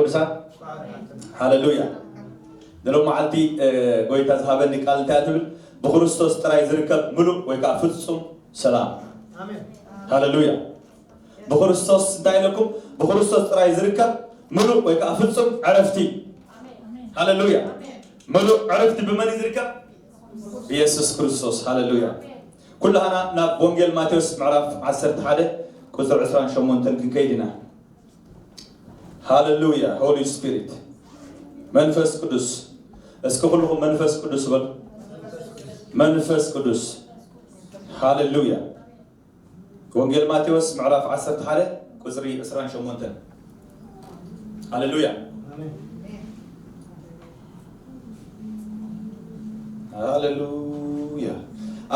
ቅዱሳን፣ ሃሌሉያ። ንሎም መዓልቲ ጎይታ ዝሃበኒ ቃል እንታይ ትብል? ብክርስቶስ ጥራይ ዝርከብ ምሉእ ወይ ከዓ ፍጹም ሰላም። ሃሌሉያ። ብክርስቶስ እንታይ ኢለኩም? ብክርስቶስ ጥራይ ዝርከብ ምሉእ ወይ ከዓ ፍጹም ዕረፍቲ። ሃሌሉያ። ምሉእ ዕረፍቲ ብመን እዩ ዝርከብ? ብየሱስ ክርስቶስ። ሃሌሉያ። ኩላህና ናብ ወንጌል ማቴዎስ ምዕራፍ ዓሰርተ ሓደ ቁፅሪ ዕስራን ሸሞንተን ክንከይድ ኢና። ሃሌሉያ። ሆሊ ስፒሪት፣ መንፈስ ቅዱስ። እስኪ ኩልኹም መንፈስ ቅዱስ በሉ። መንፈስ ቅዱስ። ሃሌሉያ። ወንጌል ማቴዎስ ምዕራፍ ዓሰርተ ሓደ ቁፅሪ ዕስራን ሸሞንተን። ሃሌሉያ። ሃሌሉያ።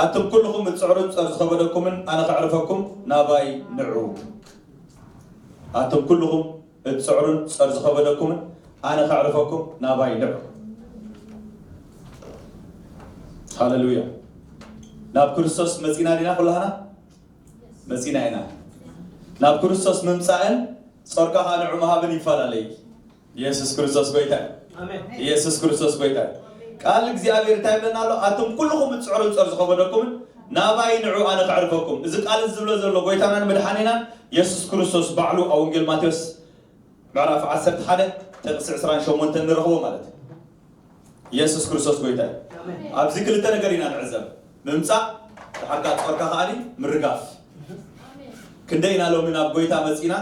ኣቱም ኩልኹም እትፅዕሩን ፀር ዝኸበደኩምን ኣነ ከዕርፈኩም ናባይ ንዑ። ኣቱም ኩልኹም እትፅዕሩን ፀር ዝኸበደኩምን ኣነ ከዕርፈኩም ናባይ ንዑ። ሃሌሉያ። ናብ ክርስቶስ መፂና ዲና ኩላህና? መፂና ኢና። ናብ ክርስቶስ ምምፃእን ጾርካ ከዓ ንዑ ምሃብን ይፈላለይ። ኢየሱስ ክርስቶስ ጎይታ እዩ። ኢየሱስ ክርስቶስ ጎይታ እዩ። ቃል እግዚኣብሔር እንታይ ይብለና ኣሎ? ኣቱም ኩልኹም እትፅዕሩ ጸር ዝኸበደኩምን ናባይ ንዑ ኣነ ከዕርፈኩም። እዚ ቃል እዚ ዝብሎ ዘሎ ጎይታናን መድሓኒናን ኢየሱስ ክርስቶስ ባዕሉ ኣብ ወንጌል ማቴዎስ ምዕራፍ ዓሰርተ ሓደ ጥቕሲ ዕስራን ሸሞንተን ንረኽቦ ማለት እዩ። ኢየሱስ ክርስቶስ ጎይታ እዩ። ኣብዚ ክልተ ነገር ኢና ንዕዘብ። ምምፃእ፣ ድሓርካ ጾርካ ከዓኒ ምርጋፍ። ክንደይ ኢና ሎሚ ናብ ጎይታ መፂና፣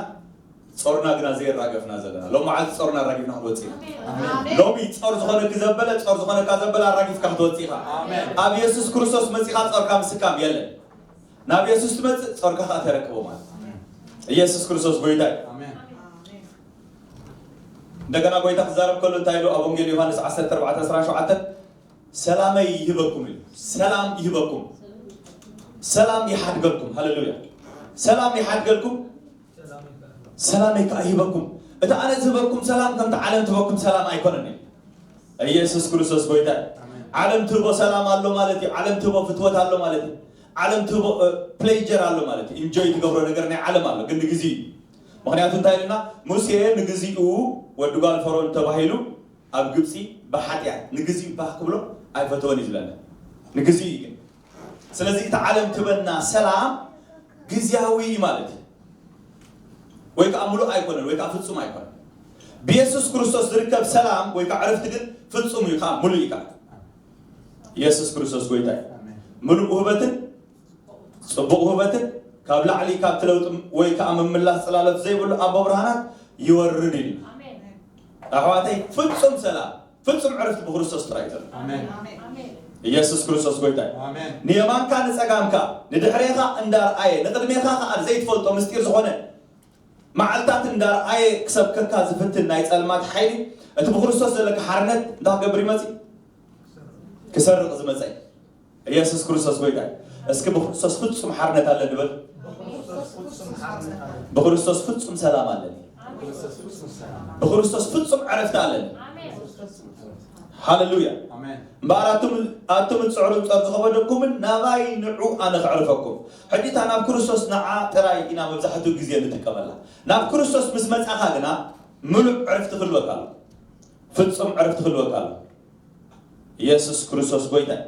ጾርና ግና ዘይራገፍና ዘለና። ሎም መዓልቲ ጾርና ኣራጊፍና ክትወፅእ ኢና። ሎሚ ጾር ዝኾነኪ ዘበለ፣ ጾር ዝኾነካ ዘበለ ኣራጊፍካ ክትወፅእ ኢኻ። ኣብ ኢየሱስ ክርስቶስ መፂኻ ጾርካ ምስካም የለን። ናብ ኢየሱስ ትመፅእ፣ ጾርካ ከዓ ተረክቦ ማለት እዩ። ኢየሱስ ክርስቶስ ጎይታ እዩ። እንደገና ጎይታ ክዛረብ ከሎ እንታይ ኢሉ ኣብ ወንጌል ዮሃንስ ዓሰርተ ኣርባዕተ ዕስራን ሸውዓተን? ሰላመይ ይህበኩም እዩ። ሰላም ይህበኩም፣ ሰላም ይሓድገልኩም። ሃሌሉያ። ሰላም ይሓድገልኩም፣ ሰላመይ ከዓ ይህበኩም። እቲ ኣነ ዝህበኩም ሰላም ከምቲ ዓለም ትህበኩም ሰላም ኣይኮነን እዩ። ኢየሱስ ክርስቶስ ጎይታ እዩ። ዓለም ትህቦ ሰላም ኣሎ ማለት እዩ። ዓለም ትህቦ ፍትወት ኣሎ ማለት እዩ። ዓለም ትህቦ ፕሌጀር ኣሎ ማለት እዩ። ኢንጆይ ትገብሮ ነገር ናይ ዓለም ኣሎ፣ ግን ንግዜ እዩ። ምክንያቱ እንታይ ኢልና? ሙሴ ንግዚኡ ወዲ ጓል ፈርኦን ተባሂሉ ኣብ ግብፂ ብሓጢኣት ንግዚኡ ባህ ክብሎ ኣይፈተወን እዩ ዝብለና። ንግዚኡ እዩ ግን። ስለዚ እቲ ዓለም ትበና ሰላም ግዝያዊ እዩ ማለት እዩ። ወይ ከዓ ምሉእ ኣይኮነን፣ ወይ ከዓ ፍጹም ኣይኮነን። ብየሱስ ክርስቶስ ዝርከብ ሰላም ወይ ከዓ ዕረፍቲ ግን ፍጹም እዩ፣ ከዓ ምሉእ እዩ። ከዓ ኢየሱስ ክርስቶስ ጎይታ እዩ። ምሉእ ውህበትን ጽቡቕ ውህበትን ካብ ላዕሊ ካብቲ ለውጢ ወይ ከዓ ምምላስ ጽላሎት ዘይብሉ ኣቦ ብርሃናት ይወርድ እዩ። ኣሕዋተይ፣ ፍጹም ሰላም፣ ፍጹም ዕረፍቲ ብክርስቶስ ጥራይ እዩ ዘሎ። ኢየሱስ ክርስቶስ ጎይታ እዩ። ንየማንካ ንጸጋምካ፣ ንድሕሬኻ እንዳርኣየ፣ ንቕድሜኻ ከዓ ዘይትፈልጦ ምስጢር ዝኾነ መዓልታት እንዳርኣየ ክሰብከካ ዝፍትን ናይ ጸልማት ሓይሊ፣ እቲ ብክርስቶስ ዘለካ ሓርነት እንታይ ክገብር ይመጽእ? ክሰርቕ ዝመጸ እዩ። ኢየሱስ ክርስቶስ ጎይታ እዩ። እስኪ ብክርስቶስ ፍጹም ሓርነት ኣለኒ በል። ብክርስቶስ ፍጹም ሰላም ኣለኒ። ብክርስቶስ ፍጹም ዕረፍቲ ኣለኒ። ሃሌሉያ። እምበኣር ኣቱም፣ ኣቱም እትጽዕሩ ጸር ዝኸበደኩምን ናባይ ንዑ ኣነ ከዕርፈኩም። ሕጂ እታ ናብ ክርስቶስ ንዓ ጥራይ ኢና መብዛሕትኡ ግዜ ንጥቀመላ። ናብ ክርስቶስ ምስ መጻኻ ግና ምሉእ ዕረፍቲ ክህልወካ ኣሎ። ፍጹም ዕረፍቲ ክህልወካ ኣሎ። ኢየሱስ ክርስቶስ ጎይታ እዩ።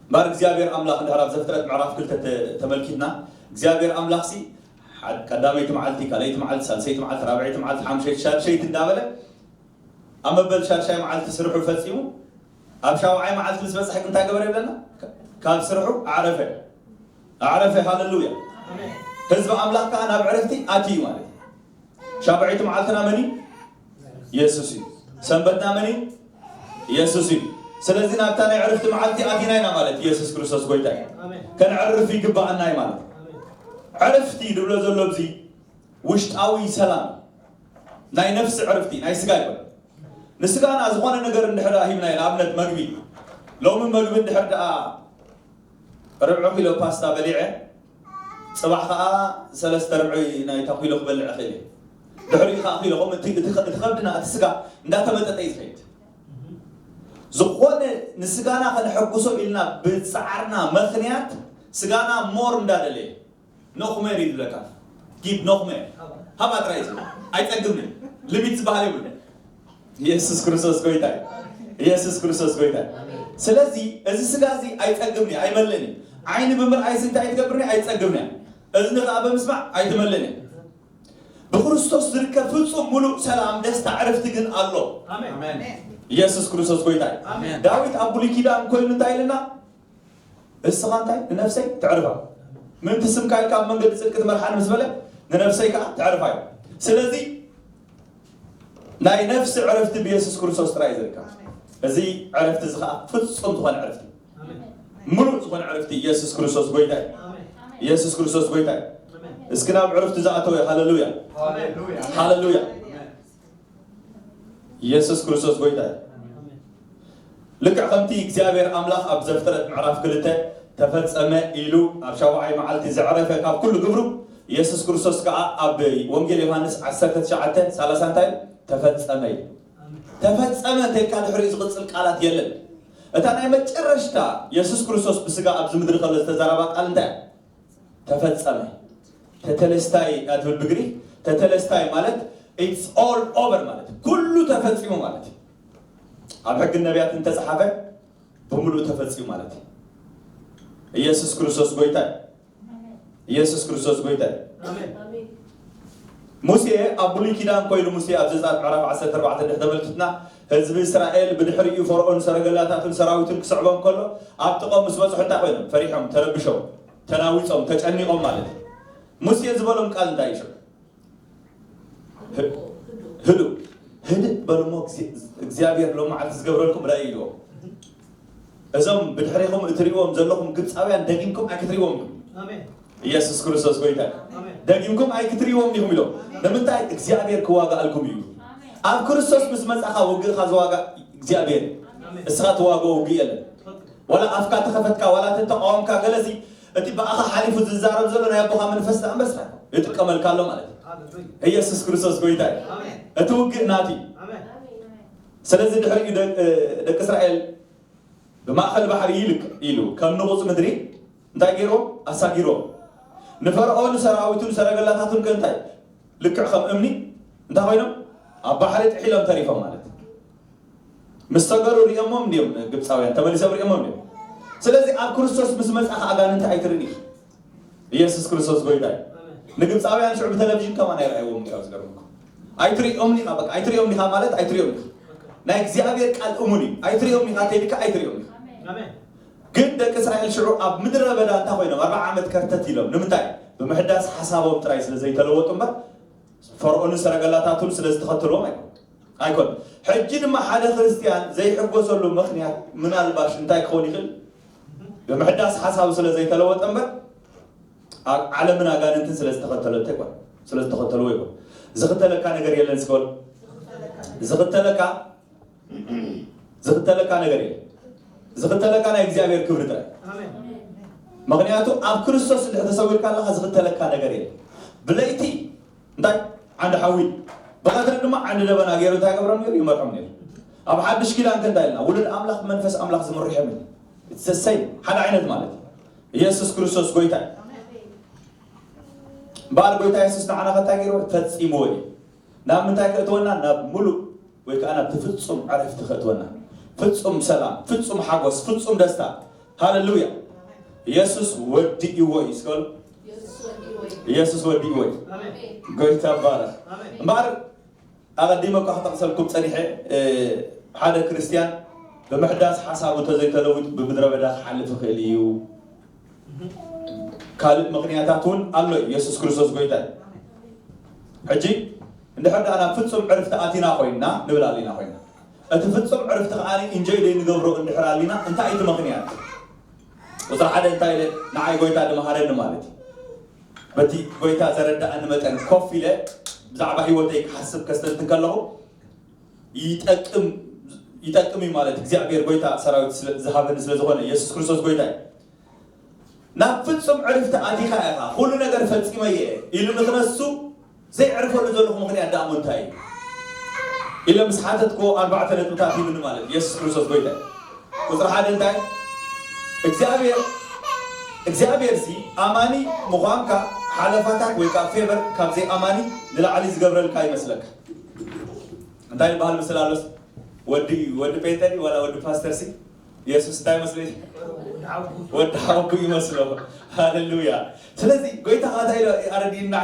እምበኣር እግዚኣብሔር ኣምላኽ እንድሕር ኣብ ዘፍጥረት ምዕራፍ ክልተ ተ-፣ ተመልኪትና፣ እግዚኣብሔር ኣምላኽሲ ሓድ-፣ ቀዳመይቲ መዓልቲ፣ ካልኣይቲ መዓልቲ፣ ሳልሰይቲ መዓልቲ፣ ራብዐይቲ መዓልቲ፣ ሓምሸይቲ፣ ሻድሸይቲ እንዳበለ ኣብ መበል ሻድሻይ መዓልቲ ስርሑ ፈጺሙ ኣብ ሻውዓይ መዓልቲ ምስ በጽሐ እንታይ ገበረ ይብለና? ካብ ስርሑ ኣዕረፈ። ኣዕረፈ። ሃሌሉያ። ህዝቢ ኣምላኽ ከኣ ናብ ዕረፍቲ ኣትዩ ማለት እዩ። ሻብዐይቲ መዓልትና መን እዩ? የሱስ እዩ። ሰንበትና መን እዩ? የሱስ እዩ። ስለዚ ናብታ ናይ ዕረፍቲ መዓልቲ ኣቲና ኢና ማለት እዩ። የሱስ ክርስቶስ ጎይታ እዩ። ከነዕርፍ ይግባኣና እዩ ማለት እዩ። ዕረፍቲ ዝብሎ ዘሎ ኣብዚ ውሽጣዊ ሰላም፣ ናይ ነፍሲ ዕረፍቲ፣ ናይ ስጋ ይበል። ንስጋና ዝኾነ ነገር እንድሕር ደኣ ሂብናዮ፣ ንኣብነት መግቢ፣ ሎሚ መግቢ እንድሕር ደኣ ርብዒ ኪሎ ፓስታ በሊዐ፣ ጽባሕ ከኣ ሰለስተ ርብዒ ናይታ ኪሎ ክበልዕ እኽእል እየ። ድሕሪኡ ከኣ ኪሎ፣ ከምኡ እቲ፣ እቲ፣ እቲ ከብድና፣ እቲ ስጋ እንዳተመጠጠ እዩ ዝኸይድ። ዝኾነ ንስጋና ከነሐጉሶ ኢልና ብጻዕርና ምኽንያት ስጋና ሞር እንዳደለየ፣ ኖኽሜር እዩ ዝብለካ። ጊብ ኖኽሜር። ሃባ ጥራይ እዩ ዝብል። ኣይጸግብን እዩ። ሊሚት ዝበሃል የብሉ። ኢየሱስ ክርስቶስ ጎይታ እዩ። ኢየሱስ ክርስቶስ ጎይታ እዩ። ስለዚ እዚ ስጋ እዚ ኣይጸግብን እዩ፣ ኣይመልእን እዩ። ዓይኒ ብምርኣይ እንታይ ትገብርኒ? ኣይጸግብን እያ። እዝኒ ከዓ ብምስማዕ ኣይትመልእን እያ። ብክርስቶስ ዝርከብ ፍጹም ምሉእ ሰላም፣ ደስታ፣ ዕርፍቲ ግን ኣሎ። ኢየሱስ ክርስቶስ ጎይታ እዩ። ዳዊት ኣብ ብሉይ ኪዳን ኮይኑ እንታይ ኢልና? እስኻ እንታይ ንነፍሰይ ተዕርፋ፣ ምእንቲ ስምካ ኢልካ ኣብ መንገዲ ጽድቂ ትመርሓኒ ምስ በለ፣ ንነፍሰይ ከዓ ተዕርፋ እዩ። ስለዚ ናይ ነፍሲ ዕረፍቲ ብየሱስ ክርስቶስ ጥራይ እዩ ዝርከብ። እዚ ዕረፍቲ እዚ ከዓ ፍጹም ዝኾነ ዕረፍቲ፣ ምሉእ ዝኾነ ዕረፍቲ ኢየሱስ ክርስቶስ ጎይታ እዩ። ኢየሱስ ክርስቶስ ጎይታ እዩ። እስኪ ናብ ዕረፍቲ ዝኣተወ፣ ሃሌሉያ፣ ሃሌሉያ። ኢየሱስ ክርስቶስ ጎይታ እዩ። ልክዕ ከምቲ እግዚኣብሔር ኣምላኽ ኣብ ዘፍጥረት ምዕራፍ ክልተ ተፈጸመ ኢሉ ኣብ ሻውዓይ መዓልቲ ዘዕረፈ ካብ ኩሉ ግብሩ፣ ኢየሱስ ክርስቶስ ከኣ ኣብ ወንጌል ዮሃንስ ዓሰርተ ትሽዓተ ሰላሳ እንታይ ኢሉ? ተፈጸመ ኢሉ። ተፈጸመ እንተልካ ድሕሪኡ ዝቕጽል ቃላት የለን። እታ ናይ መጨረሽታ ኢየሱስ ክርስቶስ ብስጋ ኣብዚ ምድሪ ከሎ ዝተዛረባ ቃል እንታይ እያ? ተፈጸመ። ተተለስታይ እያ ትብል ብግሪክ። ተተለስታይ ማለት it's all over ማለት ኩሉ ተፈጺሙ ማለት እዩ። ኣብ ሕግን ነቢያትን ተጻሓፈ ብምሉእ ተፈጺሙ ማለት እዩ። ኢየሱስ ክርስቶስ ጎይታ እዩ። ኢየሱስ ክርስቶስ ጎይታ እዩ። ሙሴ ኣብ ብሉይ ኪዳን ኮይኑ፣ ሙሴ ኣብ ዘጸኣት ምዕራፍ ዓሰርተ ኣርባዕተ እንድሕር ተመልክትና፣ ህዝቢ እስራኤል ብድሕሪኡ ፈርዖን ሰረገላታቱን ሰራዊቱን ክስዕቦም ከሎ፣ ኣብ ጥቕኦም ምስ በጽሑ እንታይ ኮይኖም? ፈሪሖም፣ ተረብሾም፣ ተናዊጾም፣ ተጨኒቖም ማለት እዩ። ሙሴ ዝበሎም ቃል እንታይ እዩ ሽዑ? ህ-፣ ህዱእ፣ ህድእ በሉ እሞ፣ እግዚ-፣ እግዚኣብሔር ሎም መዓልቲ ዝገብረልኩም ራእይ ኢልዎም። እዞም ብድሕሬኹም እትርእይዎም ዘለኹም ግብፃውያን ደጊምኩም ኣይክትርእይዎም ኢኹም። ኢየሱስ ክርስቶስ ጎይታ እዩ። ደጊምኩም ኣይክትርእይዎም ኢኹም ኢሎም። ንምንታይ? እግዚኣብሔር ክዋጋኣልኩም እዩ። ኣብ ክርስቶስ ምስ መጻኻ ውግእኻ ዝዋጋእ እግዚኣብሔር እዩ። እስኻ ትዋግኦ ውግእ የለን። ዋላ ኣፍካ ተኸፈትካ፣ ዋላ ተተቃወምካ፣ ገለሲ እቲ ብኣኻ ሓሊፉ ዝዛረብ ዘሎ ናይ ኣቦኻ መንፈስ ደኣ እምበር ስራሕ ይጥቀመልካ ኣሎ ማለት እዩ። ኢየሱስ ክርስቶስ ጎይታ እዩ። እቲ ውግእ ናቲ እዩ። ስለዚ ድሕሪኡ ደቅ-፣ ደቂ እስራኤል ብማእኸል ባሕሪ ይልክ ኢሉ ከም ንቑጽ ምድሪ እንታይ ገይርዎም? ኣሳጊርዎም። ንፈርዖን ሰራዊቱን ሰረገላታቱን ከ እንታይ? ልክዕ ከም እምኒ እንታይ ኮይኖም? ኣብ ባሕሪ ጥሒሎም ተሪፎም ማለት እዩ። ምስ ሰገሩ ሪኦሞም እንዲዮም ግብፃውያን፣ ተመሊሶም ሪኦሞም እንዲዮም። ስለዚ ኣብ ክርስቶስ ምስ መጻኻ ኣጋንንቲ ኣይትርእን ኢኻ። ኢየሱስ ክርስቶስ ጎይታ እዩ። ንግብፃውያን ሽዑ ብቴሌቪዥን ከማን ኣይረኣይዎም ካብ ዝገርመኩም። ኣይትሪኦም ኢኻ፣ በቃ ኣይትሪኦም ኢኻ ማለት ኣይትሪኦም ኢኻ። ናይ እግዚኣብሔር ቃል እሙን እዩ። ኣይትሪኦም ኢኻ ተይልካ ኣይትሪኦም ኢኻ። ግን ደቂ እስራኤል ሽዑ ኣብ ምድረ በዳ እንታይ ኮይኖም? ኣርብዓ ዓመት ከርተት ኢሎም። ንምንታይ? ብምሕዳስ ሓሳቦም ጥራይ ስለ ዘይተለወጡ እምበር፣ ፈርዖንን ሰረገላታቱን ስለ ዝተኸተልዎም ኣይኮን፣ ኣይኮን። ሕጂ ድማ ሓደ ክርስትያን ዘይሕጎሰሉ ምኽንያት ምናልባሽ እንታይ ክኸውን ይኽእል? ብምሕዳስ ሓሳቡ ስለ ዘይተለወጠ እምበር፣ ኣብ ዓለምን ኣጋንንትን ስለ ዝተኸተለቶ ኣይኮን፣ ስለ ዝተኸተልዎ ኣይኮን። ዝኽተለካ ነገር የለን። እስከ በሉ፣ ዝኽተለካ፣ ዝኽተለካ ነገር የለን። ዝኽተለካ ናይ እግዚኣብሔር ክብሪ ጥራይ። ምኽንያቱ ኣብ ክርስቶስ እንድሕር ተሰዊርካ ኣለኻ፣ ዝኽተለካ ነገር የለን። ብለይቲ እንታይ? ዓንዲ ሓዊ። ብቐትሪ ድማ ዓንዲ ደበና ገይሩ እንታይ ገብሮም ነይሩ? ይመርሖም ነይሩ። ኣብ ሓድሽ ኪዳን ከ እንታይ ኢልና? ውሉድ ኣምላኽ ብመንፈስ ኣምላኽ ዝምርሑ እዮም። It's the same፣ ሓደ ዓይነት ማለት እዩ። ኢየሱስ ክርስቶስ ጎይታ እዩ። እምበኣር ጎይታ የሱስ ንዓና ከ እንታይ ገይርዎ? ፈጺምዎ እዩ። ናብ ምንታይ ከእትወና? ናብ ምሉእ ወይ ከዓ ናብቲ ፍጹም ዕረፍቲ ከእትወና። ፍጹም ሰላም፣ ፍጹም ሓጎስ፣ ፍጹም ደስታ። ሃሌሉያ። ኢየሱስ ወዲእዎ እዩ። እስከ በሉ፣ ኢየሱስ ወዲእዎ እዩ። ኢየሱስ ወዲእዎ እዩ። ኣሜን። ጎይታ ይባረክ። ኣሜን። እምበኣር ኣቐዲመ እኳ ክጠቕሰልኩም ጸኒሐ፣ እ፣ ሓደ ክርስትያን ብምሕዳስ ሓሳቡ እንተዘይተለዊጡ ብምድረ በዳ ክሓልፍ ይኽእል እዩ። ካልእ ምኽንያታት እውን ኣሎ እዩ። ኢየሱስ ክርስቶስ ጎይታ እዩ። ሕጂ እንድሕር ደኣ ናብ ፍጹም ዕርፍቲ ኣቲና ኮይንና ንብል ኣሊና ኮይና፣ እቲ ፍጹም ዕርፍቲ ከኣ ኢንጆይ ዘይንገብሮ እንድሕር ኣሊና፣ እንታይ እዩ እቲ ምኽንያት? ቁጽሪ ሓደ እንታይ ኢለ፣ ንዓይ ጎይታ ድመሃረኒ ማለት እዩ። በቲ ጎይታ ዘረዳእኒ መጠን ኮፍ ኢለ ብዛዕባ ህይወተይ ክሓስብ ከስተንትን ከለኹ፣ ይጠቅም፣ ይጠቅም እዩ ማለት እግዚኣብሔር ጎይታ ሰራዊት ስለ-፣ ዝሃበኒ ስለ ዝኾነ፣ ኢየሱስ ክርስቶስ ጎይታ እዩ። ናብ ፍጹም ዕርፍቲ ኣቲኻ ኢኻ፣ ኩሉ ነገር ፈጺመ እየ ኢሉ ንኽነሱ ዘይዕርፈሉ ዘለኹ ምኽንያት ደኣ እሞ እንታይ እዩ? ኢለ ምስ ሓተትክዎ ኣርባዕተ ነጥብታት ሂብኒ ማለት እዩ። ኢየሱስ ክርስቶስ ጎይታ እዩ። ቁጽሪ ሓደ እንታይ? እግዚኣብሔር፣ እግዚኣብሔር ሲ ኣማኒ ምዃንካ ሓለፋታት ወይ ከዓ ፌቨር ካብ ዘይኣማኒ ንላዕሊ ዝገብረልካ ይመስለካ? እንታይ ይበሃል ምስላሎስ? ወዲ ወዲ ጴንጠ ድዩ ዋላ ወዲ ፓስተር ሲ? ኢየሱስ እንታይ መስለሽ? ወዲ ሓውቡ ይመስሎ። ሃሌሉያ። ስለዚ ጎይታ ኸዓ እንታይ ኢሉ ኣረዲእና?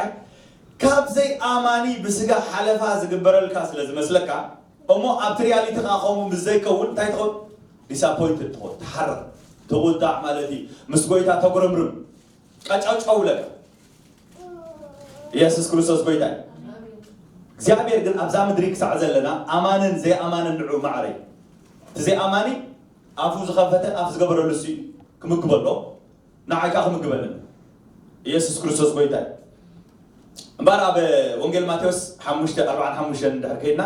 ካብ ዘይኣማኒ ብስጋ ሓለፋ ዝግበረልካ ስለ ዝመስለካ፣ እሞ ኣብቲ ሪያሊቲ ኸዓ ከምኡ ምስ ዘይከውን እንታይ ትኸውን? ዲስኣፖይንትድ ትኸውን፣ ትሓርቕ፣ ትቑጣዕ ማለት እዩ። ምስ ጎይታ ተጉረምርም፣ ቀጫውጫው ለካ። ኢየሱስ ክርስቶስ ጎይታ እዩ። እግዚኣብሔር ግን ኣብዛ ምድሪ ክሳዕ ዘለና ኣማንን ዘይኣማንን ንዑ ማዕረ እዩ። እቲ ዘይኣማኒ ኣፉ ዝኸፈተ ኣፍ ዝገበረሉ እሱ እዩ ክምግበሎ፣ ንዓይ ከዓ ክምግበልን። ኢየሱስ ክርስቶስ ጎይታ እዩ። እምበኣር ኣብ ወንጌል ማቴዎስ ሓሙሽተ ኣርባዓን ሓሙሽተን እንድሕር ከይድና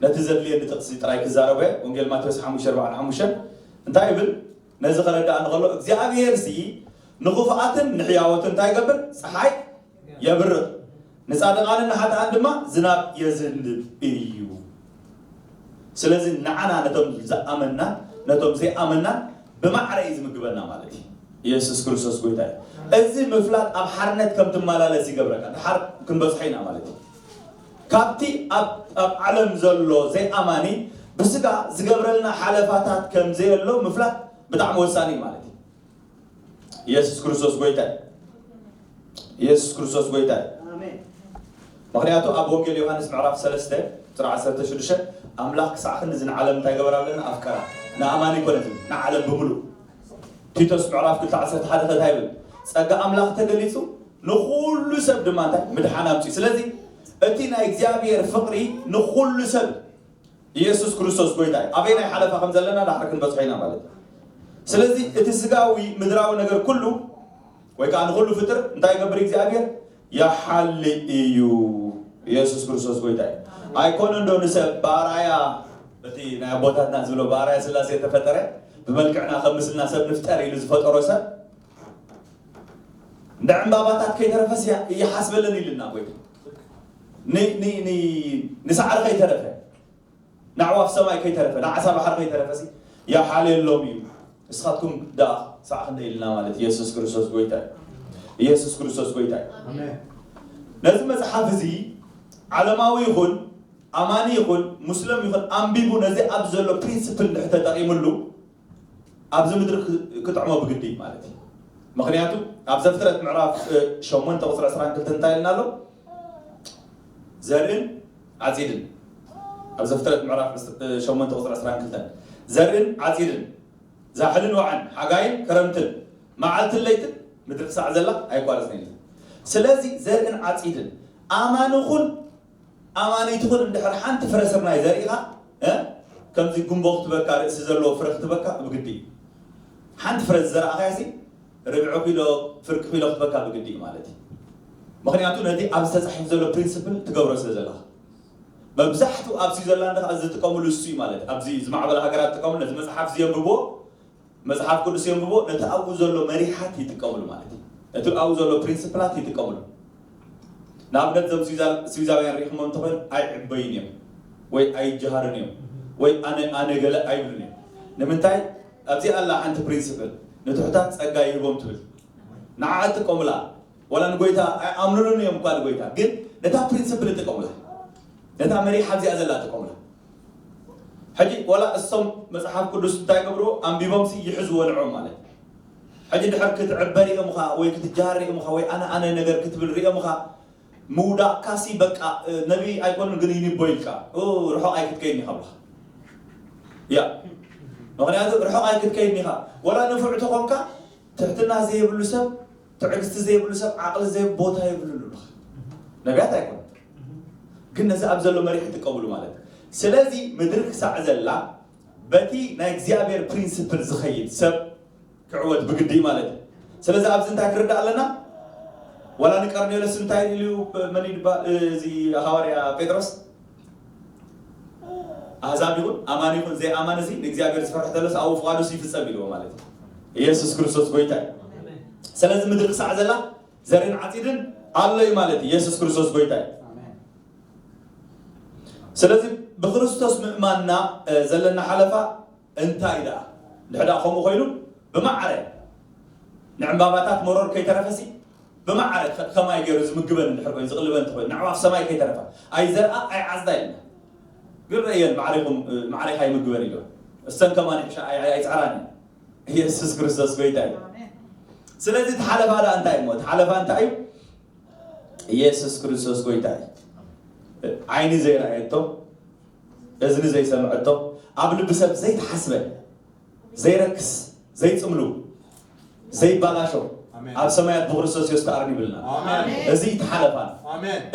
ነቲ ዘድልየኒ ጥቕሲ ጥራይ ክዛረበ። ወንጌል ማቴዎስ ሓሙሽተ ኣርባዓን ሓሙሽተን እንታይ ይብል? ነዚ ከረዳእኒ ከሎ እግዚኣብሔር ሲ ንኽፉኣትን ንሕያዎትን እንታይ ይገብር? ፀሓይ የብርቕ፣ ንጻድቓንን ንሓጥኣን ድማ ዝናብ የዝንብ እዩ። ስለዚ ንዓና ነቶም ዝኣመናን ነቶም ዘይኣመናን ብማዕረ እዩ ዝምግበና ማለት እዩ። ኢየሱስ ክርስቶስ ጎይታ እዩ። እዚ ምፍላጥ ኣብ ሓርነት ከም ትመላለስ ይገብረካ። ድሓር ክንበጽሖ ኢና ማለት እዩ። ካብቲ ኣብ ኣብ ዓለም ዘሎ ዘይኣማኒ ብስጋ ዝገብረልና ሓለፋታት ከም ዘየሎ ምፍላጥ ብጣዕሚ ወሳኒ እዩ ማለት እዩ። ኢየሱስ ክርስቶስ ጎይታ እዩ። ኢየሱስ ክርስቶስ ጎይታ እዩ። ኣሜን። ምክንያቱ ኣብ ወንጌል ዮሃንስ ምዕራፍ ሰለስተ ቁፅሪ ዓሰርተ ሽዱሽተ ኣምላኽ ክሳዕ ክንድዚ ንዓለም እንታይ ገበረ ኣለና? ኣፍቀራ። ንኣማኒ ኣይኮነትን፣ ንዓለም ብምሉእ። ቲቶስ ምዕራፍ ክልተ ዓሰርተ ሓደ ከ እንታይ ይብል? ጸጋ ኣምላኽ ተገሊጹ ንኹሉ ሰብ ድማ እንታይ? ምድሓን ኣምፅኡ። ስለዚ እቲ ናይ እግዚኣብሔር ፍቕሪ ንኹሉ ሰብ ኢየሱስ ክርስቶስ ጎይታ እዩ። ኣበየናይ ሓለፋ ከም ዘለና ዳሕር ክንበፅሖ ኢና ማለት እዩ። ስለዚ እቲ ስጋዊ ምድራዊ ነገር ኩሉ ወይ ከዓ ንኹሉ ፍጥር እንታይ ይገብር እግዚኣብሔር? ይሓሊ እዩ። ኢየሱስ ክርስቶስ ጎይታ እዩ። ኣይኮነ እንዶ ንሰብ ብኣርኣያ እቲ ናይ ኣቦታትና ዝብሎ ብኣርኣያ ስላሴ ተፈጠረ ብመልክዕና ከም ምስልና ሰብ ንፍጠር ኢሉ ዝፈጠሮ ሰብ እንደ ዕምባባታት ከይተረፈስ ይሓስበለን ኢልና ጎይታ ን- ን- ን- ንሳዕሪ ከይተረፈ ንኣዕዋፍ ሰማይ ከይተረፈ ንዓሳ ባሕሪ ከይተረፈ ሲ ይሓልየሎም እዩ። ንስኻትኩም ደኣ ሳዕ ክንደ ኢልና ማለት ኢየሱስ ክርስቶስ ጎይታ እዩ። ኢየሱስ ክርስቶስ ጎይታ እዩ። ኣሜን። ነዚ መጽሓፍ እዚ ዓለማዊ ይኹን ኣማኒ ይኹን ሙስሊም ይኹን ኣንቢቡ ነዚ ኣብ ዘሎ ፕሪንስፕል እንድሕር ተጠቒምሉ ኣብዚ ምድሪ ክ- ክጥዕሞ ብግዲ እዩ ማለት እዩ። ምክንያቱ ኣብ ዘፍጥረት ምዕራፍ እ፣ ሸሞንተ ቁፅሪ ዕስራን ክልተን እንታይ ኢልና ኣሎ? ዘርእን ዓፂድን ኣብ ዘፍጥረት ምዕራፍ ዕስ- እ፣ ሸሞንተ ቁፅሪ ዕስራን ክልተን ዘርእን ዓፂድን ዛሕልን ዋዕን ሓጋይን ክረምትን መዓልትን ለይትን ምድሪ ክሳዕ ዘላ ኣይቋረፅን ኢልና። ስለዚ ዘርእን ዓፂድን ኣማኒ ኹን ኣማኒ ትኹን እንድሕር ሓንቲ ፍረ ስርናይ ዘሪእኻ እ፣ ከምዚ ጉንቦ ክትበካ ርእሲ ዘለዎ ፍረ ክትበካ ብግዲ እዩ። ሓንቲ ፍረ ዝዘራእኻያ ሲ ርብዒ ኪሎ ፍርቂ ኪሎ ክትበካ ብግዲ እዩ ማለት እዩ። ምክንያቱ ነቲ ኣብዚ ተፃሒፉ ዘሎ ፕሪንስፕል ትገብሮ ስለ ዘለኻ መብዛሕትኡ ኣብ ስዊዘርላንድ ከዓ ዝጥቀምሉ እሱ እዩ ማለት ኣብዚ ዝማዕበለ ሃገራት ዝጥቀምሉ ነዚ መፅሓፍ ዝየንብብዎ መጽሓፍ ቅዱስ የንብቦ ነቲ ኣብኡ ዘሎ መሪሓት ይጥቀምሉ ማለት እዩ። ነቲ ኣብኡ ዘሎ ፕሪንስፕላት ይጥቀምሉ። ንኣብነት እዞም ስዊዛ- ስዊዛውያን ሪኢኹሞም እንተኾይኑ ኣይዕበዩን እዮም ወይ ኣይጀሃሩን እዮም ወይ ኣነ ኣነ ገለ ኣይብሉን እዮም። ንምንታይ? ኣብዚ ኣላ ሓንቲ ፕሪንስፕል ንትሑታት ጸጋ ይህቦም ትብል። ንዓ ትጥቀሙላ ወላ ንጎይታ ኣይኣምኑሉን እዮም እኳ ንጎይታ ግን ነታ ፕሪንስፕል ይጥቀሙላ። ነታ መሪሓት እዚኣ ዘላ ይጥቀሙላ። ሕጂ ወላ እሶም መጽሓፍ ቅዱስ እንታይ ገብርዎ ኣንቢቦም ሲ ይሕዝዎ ንዕኦም ማለት ሕጂ ድሕር ክትዕበ ሪኦምኻ ወይ ክትጃሃር ሪኦምኻ ወይ ኣነ ኣነ ነገር ክትብል ሪኦምኻ ምውዳቕካ ሲ በቃ ነቢ ኣይኮኑን ግን ይንቦ ኢልካ ርሑቕ ኣይክትከይድኒ ካብልኻ ያ ምክንያቱ ርሑቕ ኣይክትከይድኒ ኢኻ ወላ ንፉዕ ተኾንካ ትሕትና ዘይብሉ ሰብ ትዕግስቲ ዘይብሉ ሰብ ዓቕሊ ዘይብ ቦታ የብሉን ይብሉኻ ነቢያት ኣይኮኑ ግን ነዚ ኣብ ዘሎ መሪሕ ይጥቀምሉ ማለት ስለዚ ምድሪ ክሳዕ ዘላ በቲ ናይ እግዚኣብሔር ፕሪንስፕል ዝኸይድ ሰብ ክዕወት ብግዲ ማለት እዩ ስለዚ ኣብዚ እንታይ ክርዳእ ኣለና ዋላ ንቀርኔሎስ እንታይ ኢሉ መን ይባል እዚ ሃዋርያ ጴጥሮስ ኣህዛብ ይኹን ኣማኒ ይኹን ዘይኣማኒ እዚ ንእግዚኣብሔር ዝፈርሕ ተሎስ ኣብኡ ፍቓዱ ይፍጸም ኢልዎ ማለት እዩ ኢየሱስ ክርስቶስ ጎይታ እዩ ስለዚ ምድሪ ክሳዕ ዘላ ዘርን ዓፂድን ኣሎ እዩ ማለት እዩ ኢየሱስ ክርስቶስ ጎይታ እዩ ስለዚ ብክርስቶስ ምእማንና ዘለና ሓለፋ እንታይ ደኣ ድሕዳ ከምኡ ኮይኑ ብማዕረ ንዕምባባታት መሮር ከይተረፈሲ ብማዕረ ከማይ ገይሩ ዝምግበን እንድሕር ኮይኑ ዝቕልበን እንተኮይኑ ንዕዋፍ ሰማይ ከይተረፋ ኣይዘርኣ ኣይዓዝዳ ኢልና ግን ረእየን ማዕሪኹም ማዕሪኻ ይምግበን ኢሉ። እሰን ከማን ይሕሻ ኣይ- ኣይ- ኣይፅዕራን እዩ። ኢየሱስ ክርስቶስ ጎይታ እዩ። ስለዚ እቲ ሓለፋ ደኣ እንታይ እሞ እቲ ሓለፋ እንታይ እዩ? ኢየሱስ ክርስቶስ ጎይታ እዩ። ዓይኒ ዘይረኣየቶ፣ እዝኒ ዘይሰምዐቶ፣ ኣብ ልቢ ሰብ ዘይተሓስበ፣ ዘይረክስ፣ ዘይፅምሉ፣ ዘይባላሾ፣ ኣብ ሰማያት ብክርስቶስ የስተኣርን ይብልና። እዚ ተሓለፋን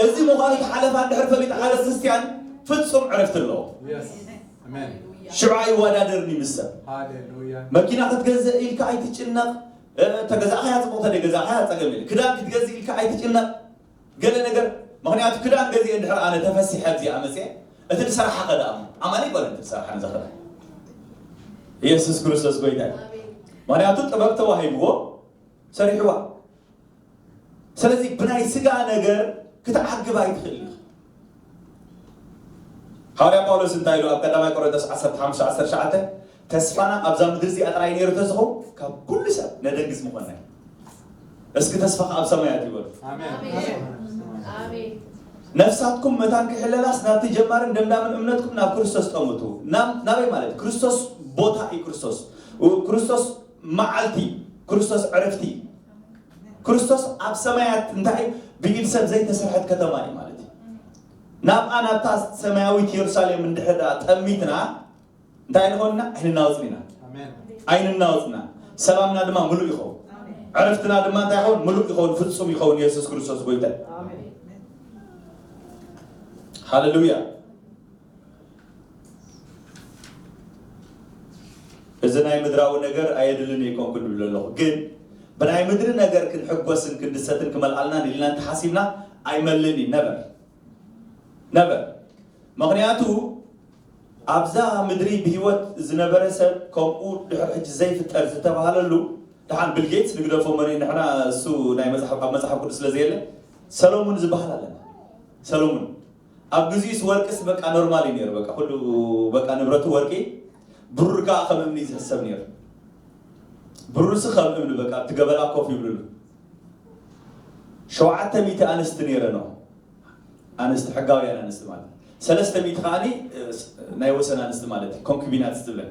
እዚ ምዃኑ ተሓለፋን ድሕር ፈሊጡ ሓደ ክርስትያን ፍጹም ዕረፍቲ ኣለዎ። ሽዑ ኣይወዳደርን ይምሰል። መኪና ክትገዝእ ኢልካ ኣይትጭነቕ። ተገዛእኻያ ፅቡቕ ተደይ ገዛእኻያ ፀገም የለ። ክዳን ክትገዝእ ኢልካ ኣይትጭነቕ። ገለ ነገር ምክንያቱ ክዳን ገዚኤ እንድሕር ኣነ ተፈሲሐ ኣብዚኣ መፅኤ እቲ ዝሰራሓ ከ ደኣ ኣማኒ ይበለ እቲ ዝሰራሓ ንዘኸለ ኢየሱስ ክርስቶስ ጎይታ እዩ። ምክንያቱ ጥበብ ተዋሂብዎ ሰሪሕዋ። ስለዚ ብናይ ስጋ ነገር ክትዓግብ ኣይትኽእል ኢኻ። ሃዋርያ ጳውሎስ እንታይ ኢሉ ኣብ ቀዳማይ ቆሮንቶስ ዓሰርተ ሓሙሽተ ዓሰርተ ትሽዓተ ተስፋና ኣብዛ ምድሪ እዚኣ ጥራይ ነይሩ ተዝኸውን ካብ ኩሉ ሰብ ነደንግጽ ምኾንና። እስኪ ተስፋኻ ኣብ ሰማያት ይበሉ። ነፍሳትኩም መታን ክሕለላስ ናብቲ ጀማርን ደምዳምን እምነትኩም ናብ ክርስቶስ ጠምቱ። ናበይ ማለት ክርስቶስ ቦታ እዩ። ክርስቶስ ክርስቶስ መዓልቲ፣ ክርስቶስ ዕረፍቲ። ክርስቶስ ኣብ ሰማያት እንታይ ብኢድ ሰብ ዘይተሰርሐት ከተማ እዩ ማለት እዩ። ናብኣ ናብታ ሰማያዊት የሩሳሌም እንድሕር ጠሚትና እንታይ ንኾንና? ኣይንናወፅን ኢና። ኣይንናወፅና። ሰላምና ድማ ምሉእ ይኸውን። ዕረፍትና ድማ እንታይ ይኸውን? ምሉእ ይኸውን፣ ፍጹም ይኸውን። ኢየሱስ ክርስቶስ ጎይታ። ሃሌሉያ። እዚ ናይ ምድራዊ ነገር ኣየድልን እየ ኮንኩ ንብል ኣለኹ፣ ግን ብናይ ምድሪ ነገር ክንሕጎስን ክንድሰትን ክመልኣልናን ኢልና እንተሓሲብና ኣይመልን እዩ። ነበር ነበር ምኽንያቱ ኣብዛ ምድሪ ብህይወት ዝነበረ ሰብ ከምኡ ድሕሪ ሕጂ ዘይፍጠር ዝተባህለሉ ደሓን ቢል ጌትስ ንግደፎ መን እዩ? ንሕና እሱ ናይ መጽሓፍ ኣብ መጽሓፍ ቅዱስ ስለ ዘየለ ሰሎሙን ዝበሃል ኣለና። ሰሎሙን ኣብ ግዚኡስ ወርቅስ በቃ ኖርማል እዩ ነይሩ። በቃ ኩሉ በቃ ንብረቱ ወርቂ፣ ብሩር ከዓ ከም እምኒ እዩ ዝሕሰብ ነይሩ። ብሩርሲ ከም እምኒ በቃ ኣብቲ ገበላ ኮፍ ይብልሉ። ሸውዓተ ሚእቲ ኣንስቲ ነይረንኦ። ኣንስቲ ሕጋውያን ኣንስቲ ማለት ሰለስተ ሚእቲ ከዓኒ ናይ ወሰን ኣንስቲ ማለት እዩ ኮንኩቢናት ዝብለን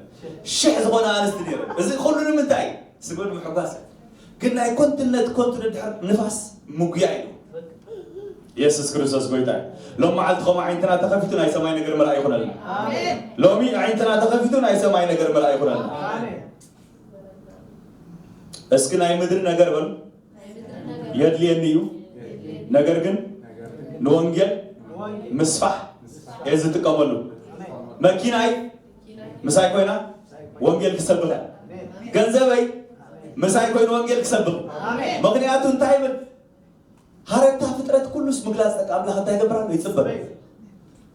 ሽሕ ዝኾነ ኣንስቲ ነይረ። እዚ ኩሉ ንምንታይ? ስግበ ንምሕጓስ። ግን ናይ ኮንትነት ኮንቱ ድሕር ንፋስ ምጉያ እዩ። ኢየሱስ ክርስቶስ ጎይታ እዩ። ሎም መዓልቲ ከምኡ ዓይንትና ተኸፊቱ ናይ ሰማይ ነገር ምርኣይ ይኹነልና። ሎሚ ዓይንትና ተኸፊቱ ናይ ሰማይ ነገር ምርኣይ ይኹነልና። እስኪ ናይ ምድሪ ነገር በሉ። የድልየኒ እዩ፣ ነገር ግን ንወንጌል ምስፋሕ እየ ዝጥቀመሉ። መኪናይ ምሳይ ኮይና ወንጌል ክሰብኸ፣ ገንዘበይ ምሳይ ኮይኑ ወንጌል ክሰብኽ። ምክንያቱ እንታይ ይብል? ሃረታ ፍጥረት ኩሉስ ምግላፅ ደቂ ኣምላኽ እንታይ ይገብር ኣሎ? ይፅበ።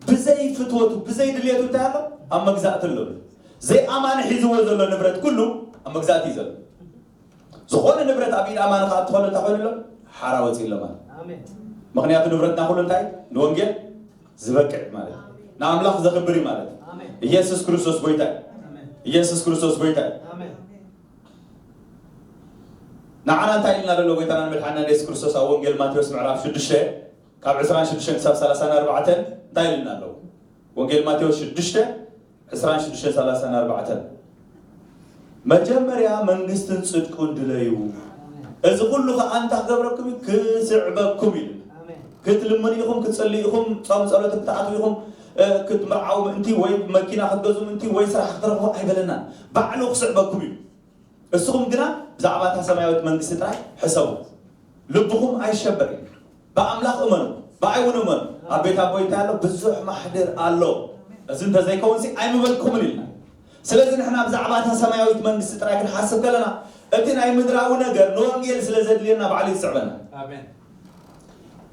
ብዘይ ፍትወቱ ብዘይ ድልየቱ እንታይ ኣሎ? ኣብ መግዛእቲ ኣሎ። ዘይኣማኒ ሒዝዎ ዘሎ ንብረት ኩሉ ኣብ መግዛእቲ እዩ ዘሎ። ዝኾነ ንብረት ኣብ ኢድ ኣማኒ ክኣቱ ከሎ እንታይ ኮይኑ ኣሎ? ሓራ ወፂኡ ኣሎ ማለት። ምክንያቱ ንብረትና ኩሉ እንታይ ንወንጌል ዝበቅዕ ማለት እዩ። ንኣምላኽ ዘኽብር እዩ ማለት እዩ። ኢየሱስ ክርስቶስ ጎይታ እዩ። ኢየሱስ ክርስቶስ ጎይታ እዩ። ንዓና እንታይ ኢልና ዘሎ ጎይታና ንመድሓና ኢየሱስ ክርስቶስ ኣብ ወንጌል ማቴዎስ ምዕራፍ ሽዱሽተ ካብ ዕስራን ሽዱሽተን ክሳብ ሰላሳን ኣርባዕተን እንታይ ኢልና ኣሎ? ወንጌል ማቴዎስ ሽዱሽተ ዕስራን ሽዱሽተን ሰላሳን ኣርባዕተን መጀመርያ መንግስትን ጽድቁን ድለዩ፣ እዚ ኩሉ ከኣ እንታይ ክገብረኩም እዩ? ክስዕበኩም እዩ። ክትልምኑ ኢኹም፣ ክትጽልዩ ኢኹም፣ ጾም ጸሎት ክትኣትዉ ኢኹም፣ ክትምርዓዉ ምእንቲ ወይ መኪና ክትገዝኡ ምእንቲ ወይ ስራሕ ክትረኽቡ ኣይበለናን። ባዕሉ ክስዕበኩም እዩ። እስኹም ግና ብዛዕባ እታ ሰማያዊት መንግስቲ ጥራይ ሕሰቡ። ልብኹም ኣይሸበር እዩ። ብኣምላኽ እመኑ፣ ብኣይ እውን እመኑ። ኣብ ቤት ኣቦይ እንታይ ኣሎ? ብዙሕ ማሕደር ኣሎ። እዚ እንተዘይከውንሲ ኣይምበልኩምን ኢልና። ስለዚ ንሕና ብዛዕባ እታ ሰማያዊት መንግስቲ ጥራይ ክንሓስብ ከለና እቲ ናይ ምድራዊ ነገር ንወንጌል ስለ ዘድልየና ባዕሉ ይስዕበና።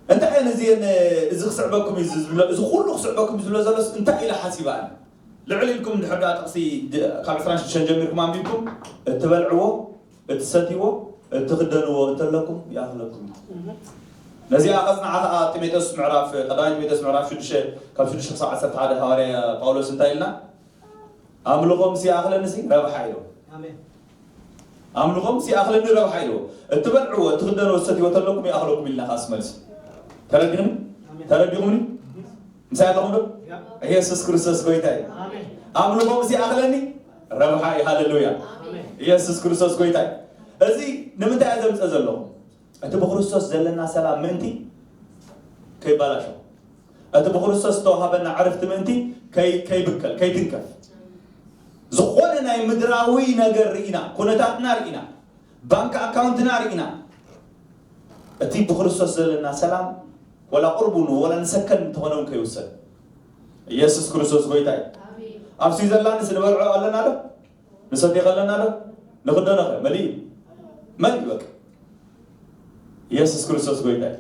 እንታይ እየን እዚአን እዚ ክስዕበኩም እዩ ዝብሎ፣ እዚ ኩሉ ክስዕበኩም እዩ ዝብሎ ዘሎስ እንታይ ኢለ ሓሲበ ኣነ? ልዕል ኢልኩም እንድሕር ደኣ ጥቕሲ ካብ ዕስራን ሽዱሽተን ጀሚርኩም ኣንቢብኩም እትበልዕዎ እትሰትይዎ እትኽደንዎ እንተለኩም ይኣኽለኩም እዩ። ነዚኣ ቐጽንዓ ኸዓ ጢሞቴዎስ ምዕራፍ ቀዳማይ ጢሞቴዎስ ምዕራፍ ሽዱሽተ ካብ ሽዱሽተ ክሳብ ዓሰርተ ሓደ ሃዋርያ ጳውሎስ እንታይ ኢልና? ኣምልኾ ምስ ይኣኽለንሲ ረብሓ ኢሉ። ኣምልኾ ምስ ይኣኽለኒ ረብሓ ኢሉ። እትበልዕዎ እትኽደንዎ እትሰትይዎ እንተለኩም ይኣኽለኩም ኢልና ኸዓ ስመልስ። ተረዲኹም? ተረዲኹምኒ? ምሳይ ኣለኹም ዶ? ኢየሱስ ክርስቶስ ጎይታ እዩ። ኣብ ልቦም እዚ ኣኽለኒ ረብሓ እዩ። ሃሌሉያ። ኢየሱስ ክርስቶስ ጎይታ እዩ። እዚ ንምንታይ እየ ዘምፀ ዘለኹ? እቲ ብክርስቶስ ዘለና ሰላም ምእንቲ ከይባላሾ፣ እቲ ብክርስቶስ ዝተዋሃበና ዕረፍቲ ምእንቲ ከይ- ከይብከል፣ ከይትንከፍ፣ ዝኾነ ናይ ምድራዊ ነገር ርኢና፣ ኩነታትና ርኢና፣ ባንክ ኣካውንትና ርኢና፣ እቲ ብክርስቶስ ዘለና ሰላም ወላ ቁርቡ ወላ ንሰከን እንተኾነ እውን ከይውሰድ። ኢየሱስ ክርስቶስ ጎይታ እዩ። ኣብ ስዊዘርላንድስ ንበልዖ ኣለና ዶ? ንሰትዮ ኣለና ዶ? ንኽደኖኸ መሊእ እዩ። መሊእ በቃ። ኢየሱስ ክርስቶስ ጎይታ እዩ።